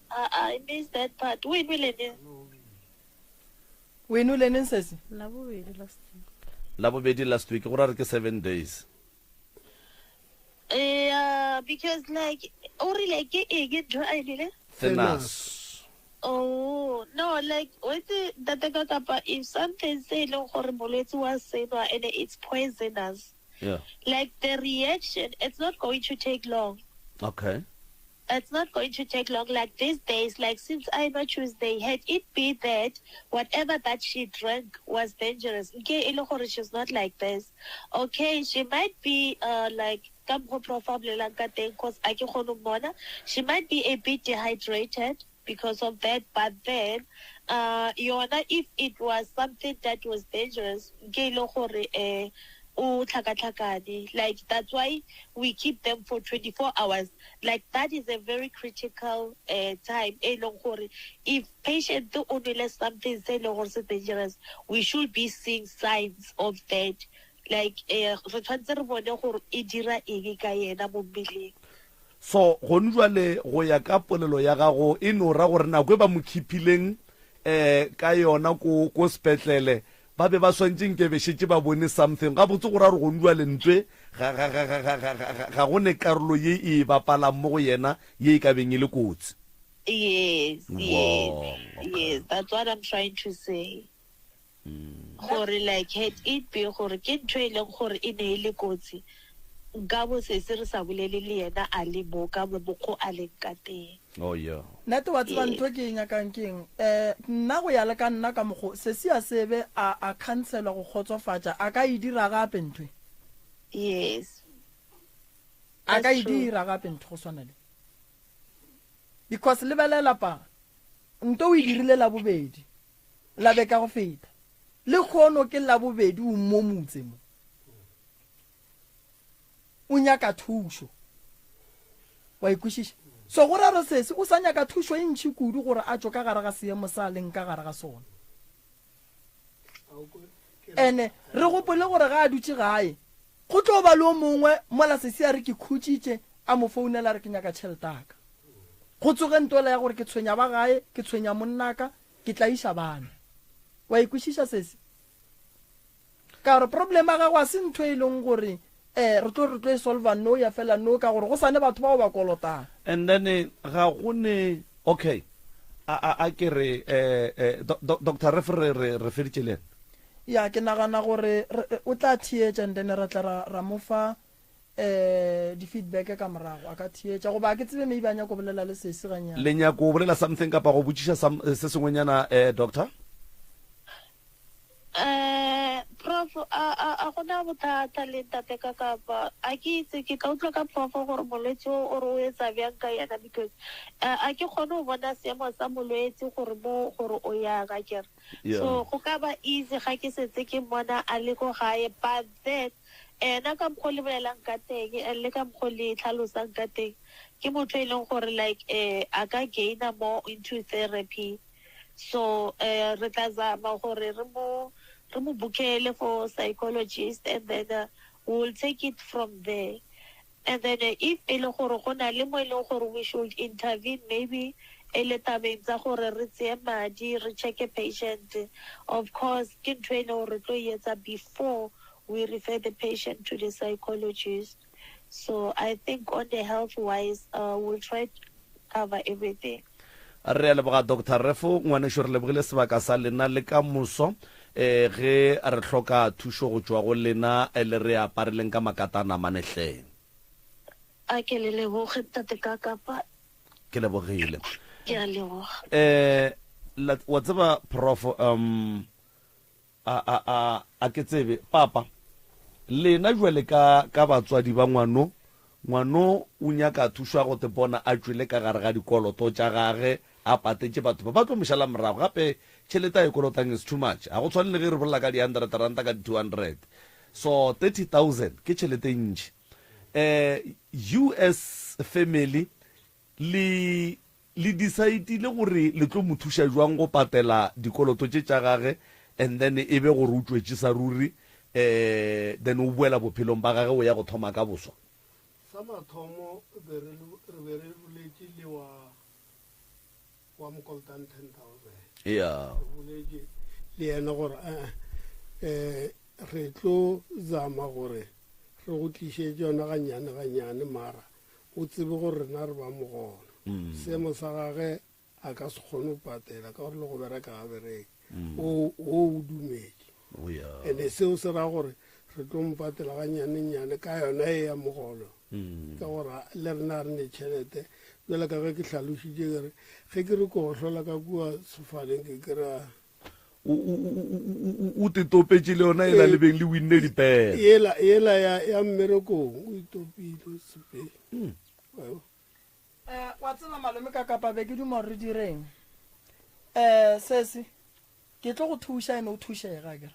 I, I missed that part. O e nwele neng? O e nwele neng sesi? Labobedi last week. Labobedi last week, go ra re ke 7 days. Yeah, because like o rile ke eng ntho a e nwele? Thenus. Oh, no, like, wait, Ntate Kakapa, if something se e leng gore molwetse wa senwa and it's poisonous, Yeah. like the reaction, it's not going to take long. Okay. It's not going to take long. Like these days, like since I know Tuesday, had it be that whatever that she drank was dangerous, okay, e le gore she's not like this. Okay, she might be uh, like ka mokgwa prof a bolelang ka teng cause a ke kgone ho mmona. She might be a bit dehydrated because of that, but then uh yona if it was something that was dangerous, nke e le gore eh o tlhakatlhakane. Like that's why we keep them for 24 hours. Like that is a very critical uh, time e leng gore if patient o nwele something se e leng gore se dangerous, we should be seeing signs of that. Like eh re tshwanetse re bone gore e dira eng ka yena mo mmeleng. So gone jwale go ya ka polelo ya gago e no ra gore nako e ba mo khiphileng um ka yona ko ko sepetlele ba be ba swantše nke be šetše ba bone something gabotse go ra gore gone jwale ntwe ga ga ga ga ga ga ga ga go ne karolo ye e e bapalang mo go yena ye e ka beng e le kotsi. Yes, yes, Wow, okay. yes. That's what I'm trying to say. Gore like had it be gore ke ntho e leng gore e ne e le kotsi, nka bo sese re sa bolele le yena a le mo ka mo mokgo a leng ka teng. Oh yeah. Nate wa tseba ntho e ke e nyakang ke eng? Um nna go ya le ka nna ka mokgo sesi a se be a a khanselwa go kgotsofatša a ka e dira gape ntho e. Yes. A ka That's e true. dira gape ntho go swana le. Because lebelela pa nto o e dirile la bobedi. La be ka go feta. Lekgono ke Labobedi o mo motse mo. O nyaka thušo. Wa e kwešiša? So go ra re sesi o sa nyaka thušo e ntši kudu gore a tšwe ka gare ga seemo sa a leng ka gare ga sona. Ene re gopole gore ga a dutše gae go tlo ba le o mongwe mola sesi a re ke khutšitše a mo founela a re ke nyaka tšhelete ya ka. Go tsoge ntwela ya gore ke tshwenya ba gae, ke tshwenya monnaka, Ke tlaiša bana. Wa e kwešiša sesi? Ka gore problem ya gago a se ntho e leng gore eh re tlo re tlo e solva no ya fela no ka gore go sane batho bao ba kolotang. And then ga go ne okay a a a ke re eh eh Doctor Ref re re re feditše le yena. Ya ke nagana gore o tla theetša and then ra tla ra ra mo fa eh di feedback ka morago a ka theetša goba a ke tsebe maybe a nyako bolela le sesi gannyane. Le nyako bolela something kapa go botšiša some se sengwenyana eh doctor? Eh prof a a a gona bothata le ntate ka kapa a ke itse ke tla utlwa ka prof gore molwetse o o re o etsa bjang ka yena because a ke kgone go bona seemo sa molwetse gore mo gore o yang a kere so go ka ba easy ga ke setse ke mmona a le ko gae but then Ena ka mokgo le bolelang ka teng and le ka mokgo le tlhalosang ka teng ke motho e leng gore like eh a ka gainer more into therapy so eh re tla zama gore re mo re mo bookele for psychologist and then uh, we will take it from there and then uh, if e le gore go na le mo e leng gore we should intervene maybe e le tabeng tsa gore re tseye madi re checke patient of course ke ntho e leng gore re tlo e etsa before we refer the patient to the psychologist so I think on the health wise uh, we'll try to cover everything. Re a leboga Doctor Refo, ngwanešu re lebogile sebaka sa lena le ka moso eh, ge re hloka thušo go tšwa go lena eh, le re apareleng ka makatana mane hle. A ke le leboge ntate ka kapa. Ke lebogile. Ke a leboga. Eh, la, wa tseba prof um A, a, a, a ke tsebe. Papa, lena jwale ka, ka batswadi ba ngwano, ngwano o nyaka thušo ya go te bona a tšwele ka gare ga dikoloto tša gage, a patetše batho ba, ba tlo mo šala morago. Gape, tšhelete a e kolotang is too much. Ga go tshwane le ge re bolela ka di-hundred ranta ka di-200. So, 30,000 ke tšhelete e ntši. Eh, US family le Le decide-ile gore le tlo mo thuša jwang go patela dikoloto tše tša gage and then e be gore o tšwetše sa ruri eh then o boela bophelong ba gage o ya go thoma ka boswa? Sa mathomo be re re be re boletše le wa wa mo kolotang 10000. Yeah. Re boletše le yena gore eh eh re tlo zama gore re go tlišetše yona ganyane ganyane mara o tsebe gore rena re ba mogolo. Seemo sa gage a ka se kgone go patela ka gore le go bereka ga bereke. O o dumetše. Oh, yeah. Ene seo se ra gore re tlo mpatela ganyanenyane ka yona e ya mogolo. Ka gore le rena re ne tšhelete. Bjale ka ge ke hlalošitše ke re ge ke re ko go hlola ka kua sefaleng ke kry-a o tetopetše le yona ela le beng le winne dipele. Yela yela ya ya mmerekong o itopile o sepele. Eh, wa tseba malome ka kapa be ke duma gore re direng. Eh, sesi, ke tlo go thuša ene o thušege akere.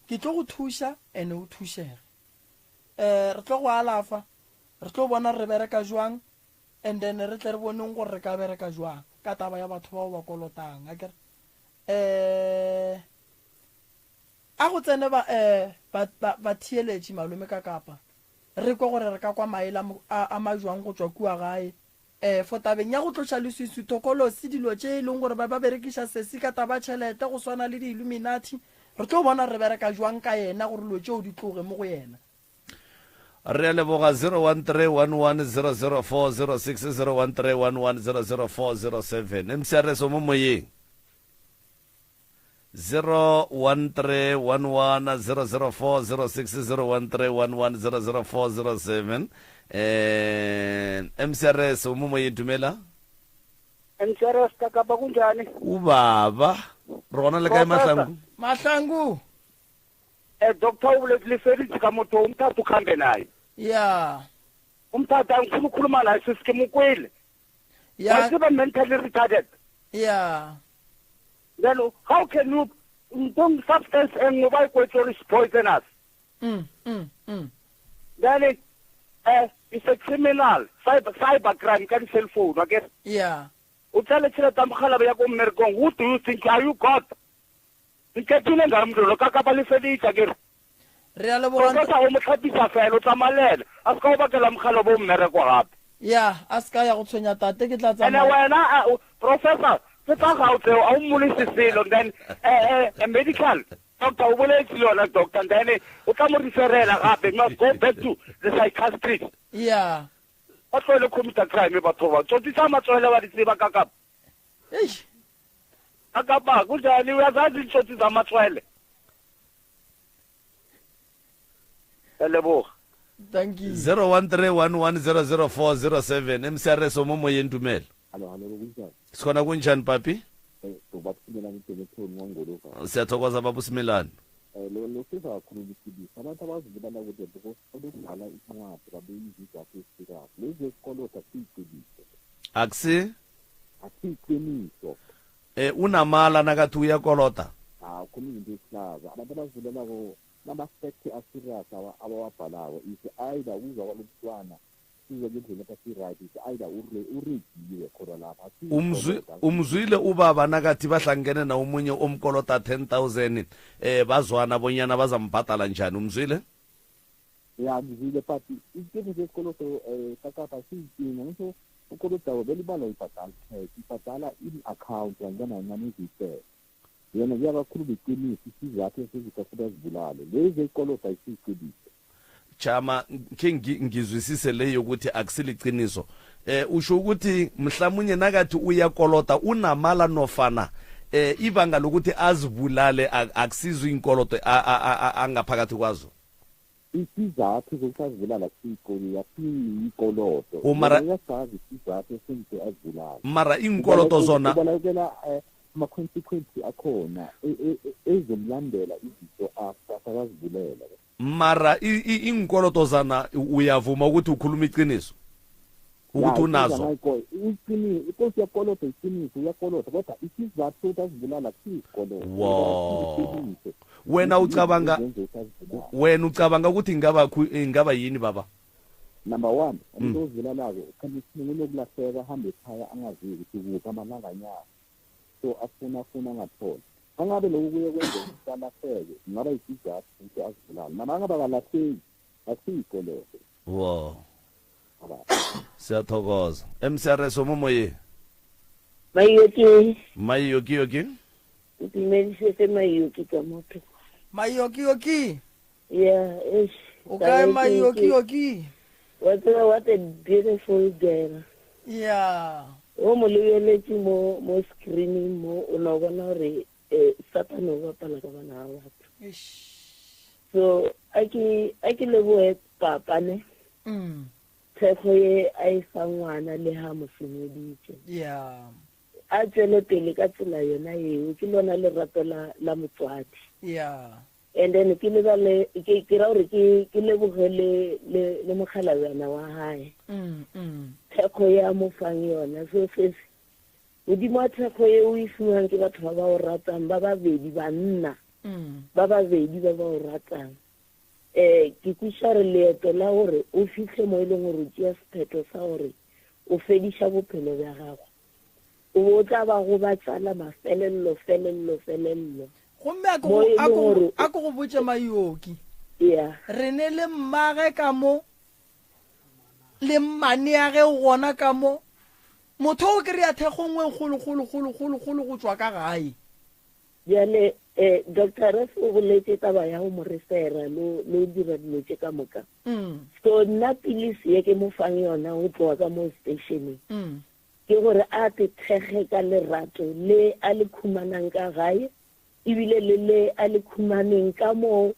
Ke tlo go thuša ene o thušege. Eh, re tlo go alafa, re tlo bona re bereka jwang and then re tle re boneng gore re ka bereka jwang ka taba ya batho bao ba kolotang akere. Eh, a go tsene ba eh ba ba batheeletši malome ka kapa. Re kwe gore re ka kwa maele a, a majwang go tšwa kua gae. E, for tabeng ya go tloša leswiswi, thokolosi, dilo tše e leng gore ba, ba berekiša sesi ka taba ya tšhelete, go swana le di-Illuminati, re tlo bona re bereka jwang ka yena gore dilo tšeo di tloge mo go yena. Re a leboga 0131100406 0131100407 MCRS o mo moyeng. 0131100406 0131100407 eh MCRS o mo moyeng dumela MCRS ka kapa kunjani ubaba re gona le kae mahlangu mahlangu eh doctor o boletse le feditse ka motho umthatha ukhambe naye ya umthatha angifuna ukukhuluma naye sisi ke mokwele ya wa tseba mentally retarded ya Bjalo, how can you ntong substance e nngwe ba e kwetse gore is poisonous. Mm, mm, mm. Bjale, eh, it's a criminal, cyber, cyber crime ka di-cell phone, akere? Yeah. O tlale tšhelete ya mogalabe ya ko mmerekong, who do you think, are you God? Nqetile nga mdlolo ka kapa le feditše akere? Re a leboga. Professor o mo hlapisa fela, o tsamaya le yena. A se ka o bakela mogalabe o mmereko gape. Ya, a se ka ya go tshwenya tate, ke tla Ene tsamaya. wena, a, o, Professor, ke tsa gago tseo, a o mmolise selo, then, eh, eh, medical doctor, o boletse le yona doctor, then o tla mo referela gape, you must go back to the psychiatrist. Ya. Ba tlohele computer crime batho ba. Tsotsi tsa matswele wa di tseba ka kapa. Eish. Ka kapa, kunjani, uyazazi iintsotsi zamatswele. Ke a leboga. Thank you. 0131100407 MCRS o mo moyeng dumela. Halo, halo, kunjani? Sikhona kunjani papi? Eh, ubaba Simelane Benetton wangoloka. Siyathokoza baba uSimelane. Eh, lo lo siza kakhulu ukuthi abantu abazibulala kude because olokubhala incwadi babeyiza izathu esikahle. Lezi zesikoloto akusiyiqiniso. Akusi? Akusiyiqiniso. Eh unamala nakathi uyakolota. Ha, ukhuluma into esihlaza. Abantu abazibulelako nama-fact a-serious abawabhalako is either uzwa kwalo mntwana uze ngendlela ethi asi-right is either urejiwe khona lapha. Umzwi umzwile ubaba nakathi bahlangene na omunye omkolota 10000 eh bazwana bonyana bazambhadala njani umzwile? Ya ngizwile but isikepe sesikoloto um sakapa siyinkinga ngisho ukolotako vele imali ayibhadali cash ibhadala in-account kancane kancane uziyisele yena kuyabakhuluma iqiniso isizathu esizuthi afuna azibulale lezi ezikoloto ayisiyiqiniso Chama khe ngizwisise le yokuthi akusiliqiniso eh usho ukuthi mhlamunye nakathi uyakolota unamala nofana eh ibanga lokuthi azibulale akusizwe inkoloto angaphakathi kwazo Isizathu sokuthi azibulale akusiyikoloto, akusiyikoloto. O mara Yena uyasazi isizathu esenze azibulale. Mara iinkoloto zona Ubalekela eh, ama-consequence akhona e- e- e- ezomlandela izinto after sakazibulela. Mara i- i- iinkoloto zana uyavuma ukuthi ukhuluma iqiniso ukuthi Ya, unazo. Iqiniso, ikosi uyakolota iqiniso uyakolota kodwa isizathu sokuthi azibulala akusiyisikoloto. Wo. Iqiniso. Wena ucabanga wena ucabanga ukuthi ingaba ingaba yini baba? Number 1, umuntu ozibulalako ukhamba unokulahleka ahambe ekhaya angaziwi ukuthi kuphi amalanganyana. So afuna afuna angatholi. Angabe lokhu kuye kwenza ukuthi alahleke, kungaba isizathu ukuthi azibulale. Nama angabe akalahleki, akusiyikoloto. Wo. Siyathokoza. MCRS o mo moyeng. Mayoki. Mayoki yoki. Ntumedisetse mayoki ka motho. Mayoki yoki. Yeah, eish. O kae mayoki yoki? Wa tseba what a beautiful girl. Ya. O mo lebeletše mo mo screening mo o no bona gore eh, Satane o bapala ka bana ba batho. So a ke a ke lebohe papa ne. Mm. Thekgo ye a e fa ngwana le ha mo senyeditše. Yeah. A tšwele pele ka tsela yona yeo, ke lona lerato la la motswadi. Yeah. And then ke lebale ke ke ra gore ke ke leboge le le le mokgalabjana wa hae. Mm, mm. Thekgo ye a mo fang yona so se Modimo wa thekgo ye o e fiwang ke batho ba ba o ratang ba babedi banna mm. ba babedi ba ba o ratang eh ke kwiša gore leeto la gore o fihle mo e leng gore o tšea sephetho sa gore o fediša bophelo bja gago o bo o tla ba gobatša la mafelello felello felello Gomme a ke Mo go, e a leng ke go, gore a ke go botše Maioki. Yeah. Re ne le mmage ka mo, le mmaneage o gona ka mo. Motho o kry-a thekgo nngwe kgolo, kgolo, kgolo, kgolo, kgolo go tšwa ka gae. Bjale, eh, Doctor Ref o boletše taba ya go mo refera le, le go dira dilo tše ka moka. Mm. So nna pilisi ye ke mo fang yona go tloga ka mo stationeng. Mm. Ke gore a te thekge ka lerato le a le khumanang ka gae ebile le le a le khumaneng ka mo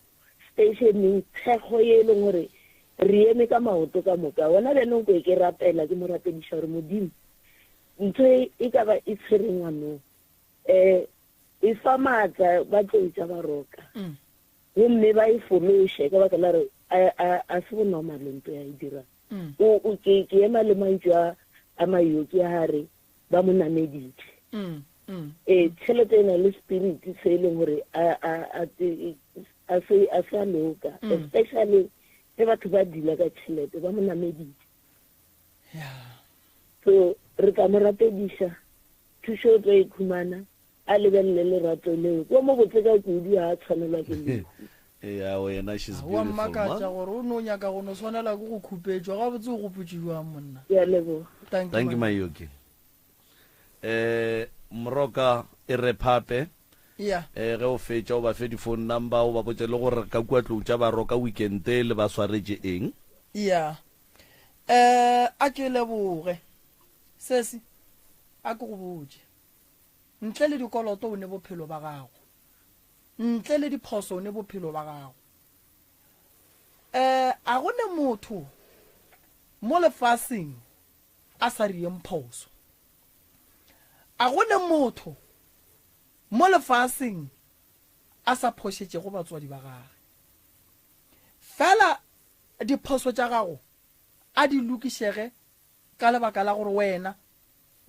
stationeng, thekgo ye e leng gore re eme ka maoto ka moka. Gona bjanong ko ke rapela, ke mo rapediša gore Modimo, ntho e e ka ba e tshwere ngwanong, um e fa maatla ba tlo etša ba roka gomme ba e fološe ka baka la gore a, a se bonormale nto ya e dirang. O, o, ke, ke ema le mantšu a, a Mayoki a re ba mo nameditše. Ee, tšhelete e na le spirit se e leng gore a, a, a, a se, a se a loka. Especially ge batho ba dealer ka tšhelete, ba mo nameditše. So, re tla mo rapediša, thušo o tlo e khumana. A lebelele lerato leo. Ke o mobotse ka kudu, ga a tshwanelwa ke lehu. Ya wena, she's A wa beautiful, mmakatša man. gore o no nyaka go no swanela ke go khupetšwa. Gabotse o gopotše bjang monna? Ke a leboga. Thank you, Thank you, Mayoki. Mayoki. Eh, Moroka e re phape. Yeah. Eh, ge o fetša o ba fe di-phone number, o ba botše le gore ka kua tlou tša Baroka weekend le ba swaretše eng. Yeah. Eh, a ke leboge. Sesi, a ke go botše. Ntle le dikoloto o ne bophelo ba gago. Ntle le diphoso o ne bophelo ba gago. Eh, a go ne motho mo lefaseng a sa riyeng phoso. A go ne motho mo lefaseng a sa phošetšego batswadi ba gage. Fela diphoso tša gago a di lokišege Ka lebaka la gore wena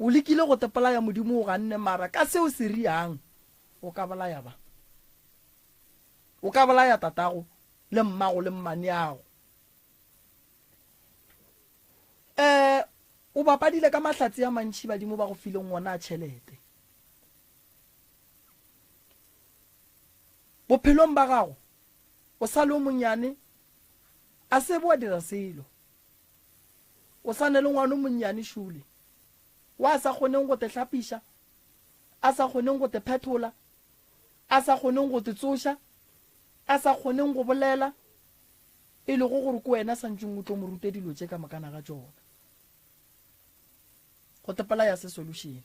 o lekile go tepolaya Modimo o ganne mara ka seo se riang o ka bolaya ba. O ka bolaya tatago le mmago le mmaneago. Eh o bapadile ka mahlatse a mantši badimo ba go fileng wona a tšhelete. Bophelong ba gago o sa le o monyane a se bo wa dira selo. O sa ne le ngwana o monnyane šule, wa sa kgoneng go te hlapiša, a sa kgoneng go te phethola, a sa kgoneng go te tsoša, a sa kgoneng go bolela, e lego gore ke wena santšeng o tlo mo rute dilo tše ka mokana ga tšona. Go te polaya se solution.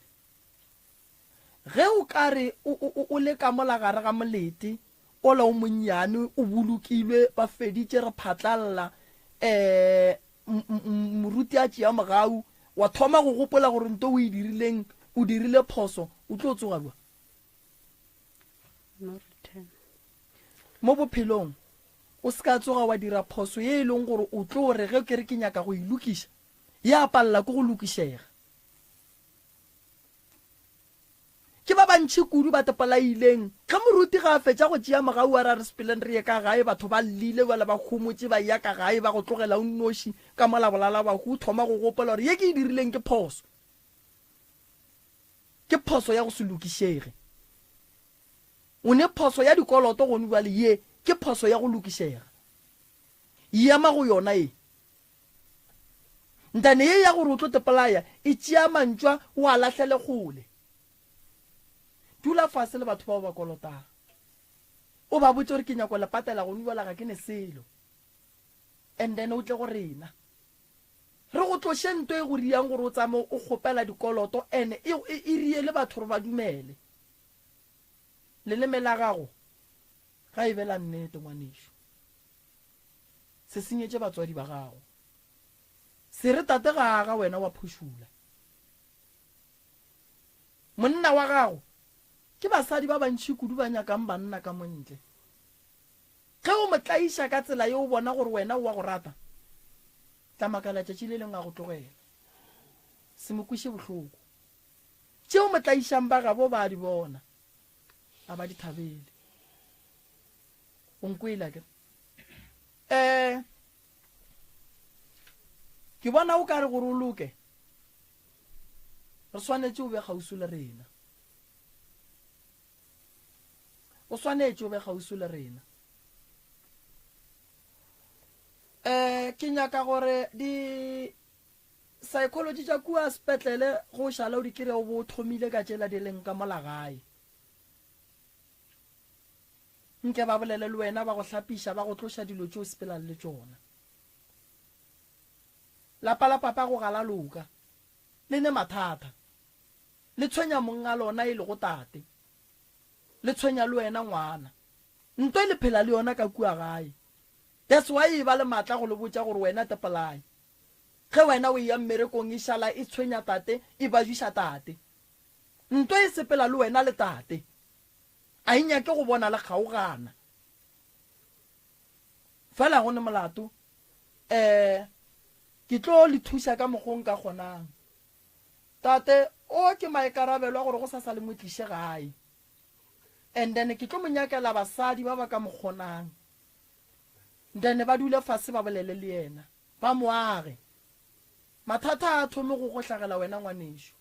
Ge o ka re o, o, o le ka mola gare ga molete ola o monnyane, o bolokilwe, ba feditše, re phatlalla, um moruti a tšea mogau, wa thoma go gopola gore nto o e dirileng, o dirile phoso, o tlo tsoga bjang? No return. Mo bophelong, o se ka tsoga wa dira phoso ye e leng gore o tlo re ge ke re ke nyaka go e lokiša, ya palela ke go lokišega. Ke ba bantši kudu ba tepolaileng. Ge moruti ga a fetša go tšea mogau a re a re sepeleng re ye ka gae, batho ba llile bjale ba homotše ba eya ka gae ba go tlogela o nnoši ka mola bolala bahu o thoma go gopola gore ye ke e dirileng ke phoso. Ke phoso ya go se lokišege. O ne phoso ya dikoloto gone bjale ye ke phoso ya go lokišega. Ema go yona ye. Ntane ye ya gore o tlo tepolaya e tšea mantšwa o a lahlele kgole. Dula fase le batho bao ba kolotang. O ba botše gore ke nyako le patela gone bjale ga ke ne selo. And then o tle go rena. Re go tloše nto e go riang gore o tsamaye o kgopela dikoloto ene e, e, e rie le batho gore ba dumele. Leleme la gago ga e be la nnete, ngwanešu. Se senyetše batswadi ba gago. Se re tate ga aga wena wa phušula. Monna wa gago ke basadi ba bantši kudu ba nyakang banna ka mo ntle. Ge o mo tlaiša ka tsela ye o bona gore wena o a go rata, tla makala tšatši le lengwe a go tlogela. Se mo kweše bohloko. Tše o mo tlaišang ba gabo ba a di bona, a ba di thabele. O nkwele akere? Eh, ke bona o ka re gore o loke, re swanetše o be kgauswi le rena. O swanetše o be kgauswi le rena. Um ke nyaka gore di psychology tša kua sepetlele go šala o di kry o bo o thomile ka tšela di leng ka mola gae. Nke ba bolele le wena ba go hlapiša ba go tloša dilo tše o sepelang le tšona. Lapa la papa go ga la loka. Le ne mathata. Le tshwenya mong a lona e lego tate. Le tshwenya le wena ngwana. Ntwa e le phela le yona ka kua gae. That's why e ba le matla go le botša gore wena tepolae. Ge wena o eya mmerekong e šala e tshwenya tate e bajuša tate. Ntwa e sepela le wena le tate. A e nyake go bona le kgaogana. Fela go ne molato. Eh ke tlo le thuša ka mokgo nka kgonang. Tate, o ke maikarabelo a gore go sasa le mo tliše gae. And then ke tlo mo nyakela basadi ba ba ka mo kgonang. Then ba dule fase ba bolele le yena. Ba mo age. Mathata a thome go go hlagela wena ngwanešu.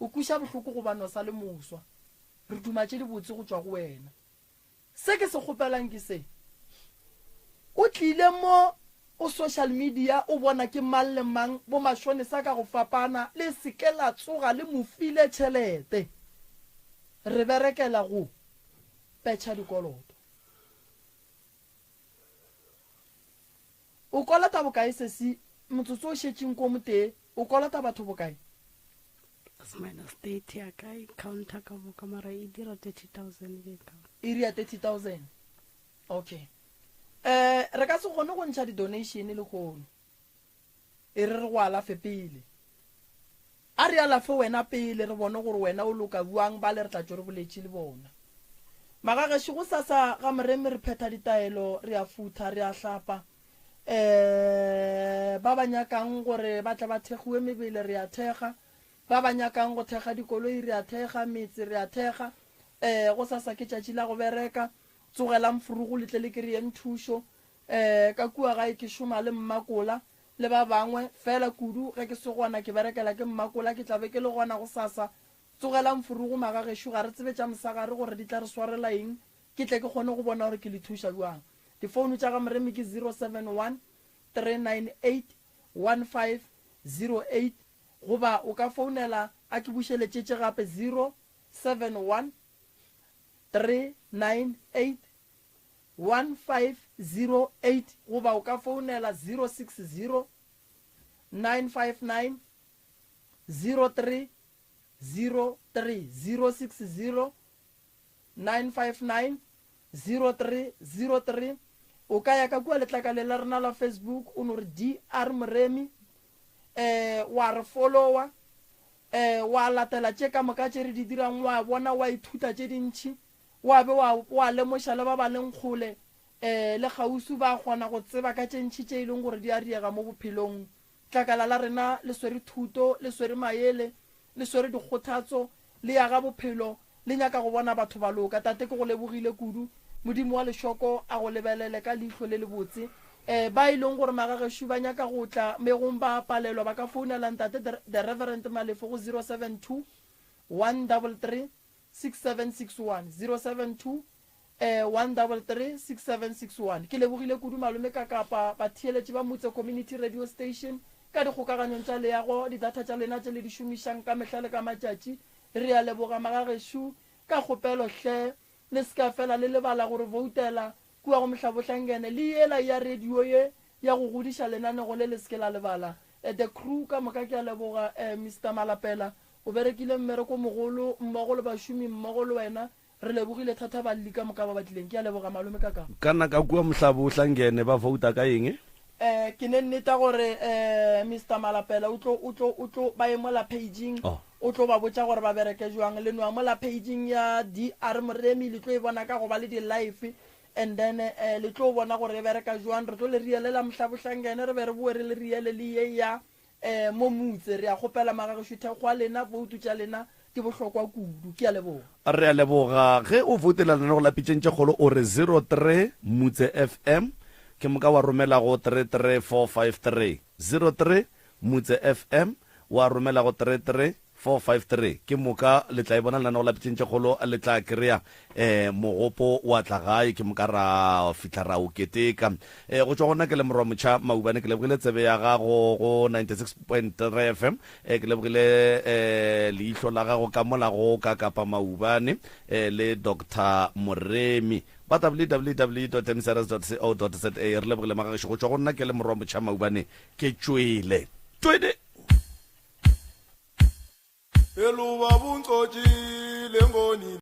O kweša bohloko gobane o sa le moswa. Re duma tše dibotse go tšwa go wena. Se ke se kgopelang ke se, O tlile mo o social media o bona ke mang le mang bo mashonesa ka go fapana le se ke la tsoga le mo file tšhelete. Re berekela go petšha dikoloto. O kolota bokae sesi motsotso o šetšeng ko motee o kolota batho bokae? Plus minus 30 a ka e counter ka moka mara e dira 30000 ke count. E dira 30000 okay. Eh re ka se kgone go ntšha di donation lehono. E re re go alafe pele. A re alafe wena pele re bone gore wena o loka bjang bale re tla tšo re boletše le bona. Magagešo gosasa ga Moremi re phetha ditaelo re a futha re a hlapa. Um ba ba nyakang gore ba tle ba thekgiwe mebele re a thekga. Ba ba nyakang go thekga dikoloi re a thekga, metse re a thekga. Um gosasa ke tšatši la go bereka. Tsogelang furugu le tle le kereyeng thušo. Um ka kua gae ke šoma le Mmakola le ba bangwe, feela kudu ge ke se gona ke berekela ke Mmakola, ke tla be ke le gona gosasa. Tsogelang furugu magagešo, ga re tsebe tša mosagare gore di tla re swarela eng, ke tle ke kgone go bona gore ke le thuša bjang. Difounu tša ga Moremi ke 071 398 1508 goba o ka founela a ke bušeletšetše gape 071 398 1508 goba o ka founela 060 959 0303 060 959 0303 O ka ya ka kua letlakaleng la rena la Facebook o no re DR Moremi um wa re follower um wa latela tše ka moka tše re di dirang wa bona wa ithuta tše dintši wa be wa wa lemoša le ba ba leng kgole um le kgauswi ba kgona go tseba ka tše ntši tše e leng gore di a riega mo bophelong. Tlakala la rena le swere thuto, le swere maele, le swere dikgothatso, le aga bophelo, le nyaka go bona batho ba loka. Tate, ke go lebogile kudu. Modimo wa lešoko a go lebelele ka leihlo le lebotse. Um ba e leng gore magagešo ba nyaka go tla megong ba a palelwa, ba ka founela Ntate The Reverend Malefo go 072 133 6761, 072 133 6761. Ke lebogile kudu Malome Kakapa, batheeletši ba Mutse Community Radio Station, ka dikgokaganyong tša leago, di-data tša lena tše le di šomišang ka mehla le ka matšatši. Re a leboga magagešo. Ka kgopelo hle, le se ka fela le lebala go re voutela kua go Mohlabohlangene le yela ya radio ye ya go godiša lenanego le, le se ke la lebala. The crew ka moka ke a leboga. Mister Malapela o berekile mmereko o mogolo mmogo le bašomi mmogo le wena. Re lebogile thata balli ka moka ba ba tlileng. Ke a leboga malome ka ka. Kana ka kua Mohlabohlangene ba vouta ka eng? Eh, ke ne nneta gore eh, Mister Malapela o tlo, o tlo, o tlo ba ye mola page-ing, Oh. o tlo ba botša gore ba bereke jwang. Le noa mola page-ing ya DR Moremi, le tlo e bona ka go ba le di-live, and then eh, le tlo bona gore e bereka jwang. Re tlo le rielela Mohlabohlangene, re be re boe re le riele le ye ya eh, mo motse. Re a kgopela magagešo thekgo a lena, voutu tša lena di bohlokwa kudu. Ke a leboga. Re a leboga. Ge o voutela lenanego la Pitšeng tše Kgolo o re 03 Mutse FM ke moka wa romela go 33453. 03 Mutse FM wa romela go 33453 ke moka le tla e bona lenanego la Pitšeng tše Kgolo le tla kry-a um mogopo wa tla gae ke moka ra fihla ra o keteka. Um go tšwa go nna ke le Morwa Motšha Maubane ke lebogile tsebe ya gago go 96.3 FM. E, ke lebogile e, leihlo la gago ka mola go ka Kapa Maubane e, le Doctor Moremi ba www.mcrs.co.za. Re lebogile magagešo go tšwa go nna ke le Morwa Motšha Maubane ke tšwele. Twede! Eluba buncotshile ngoni.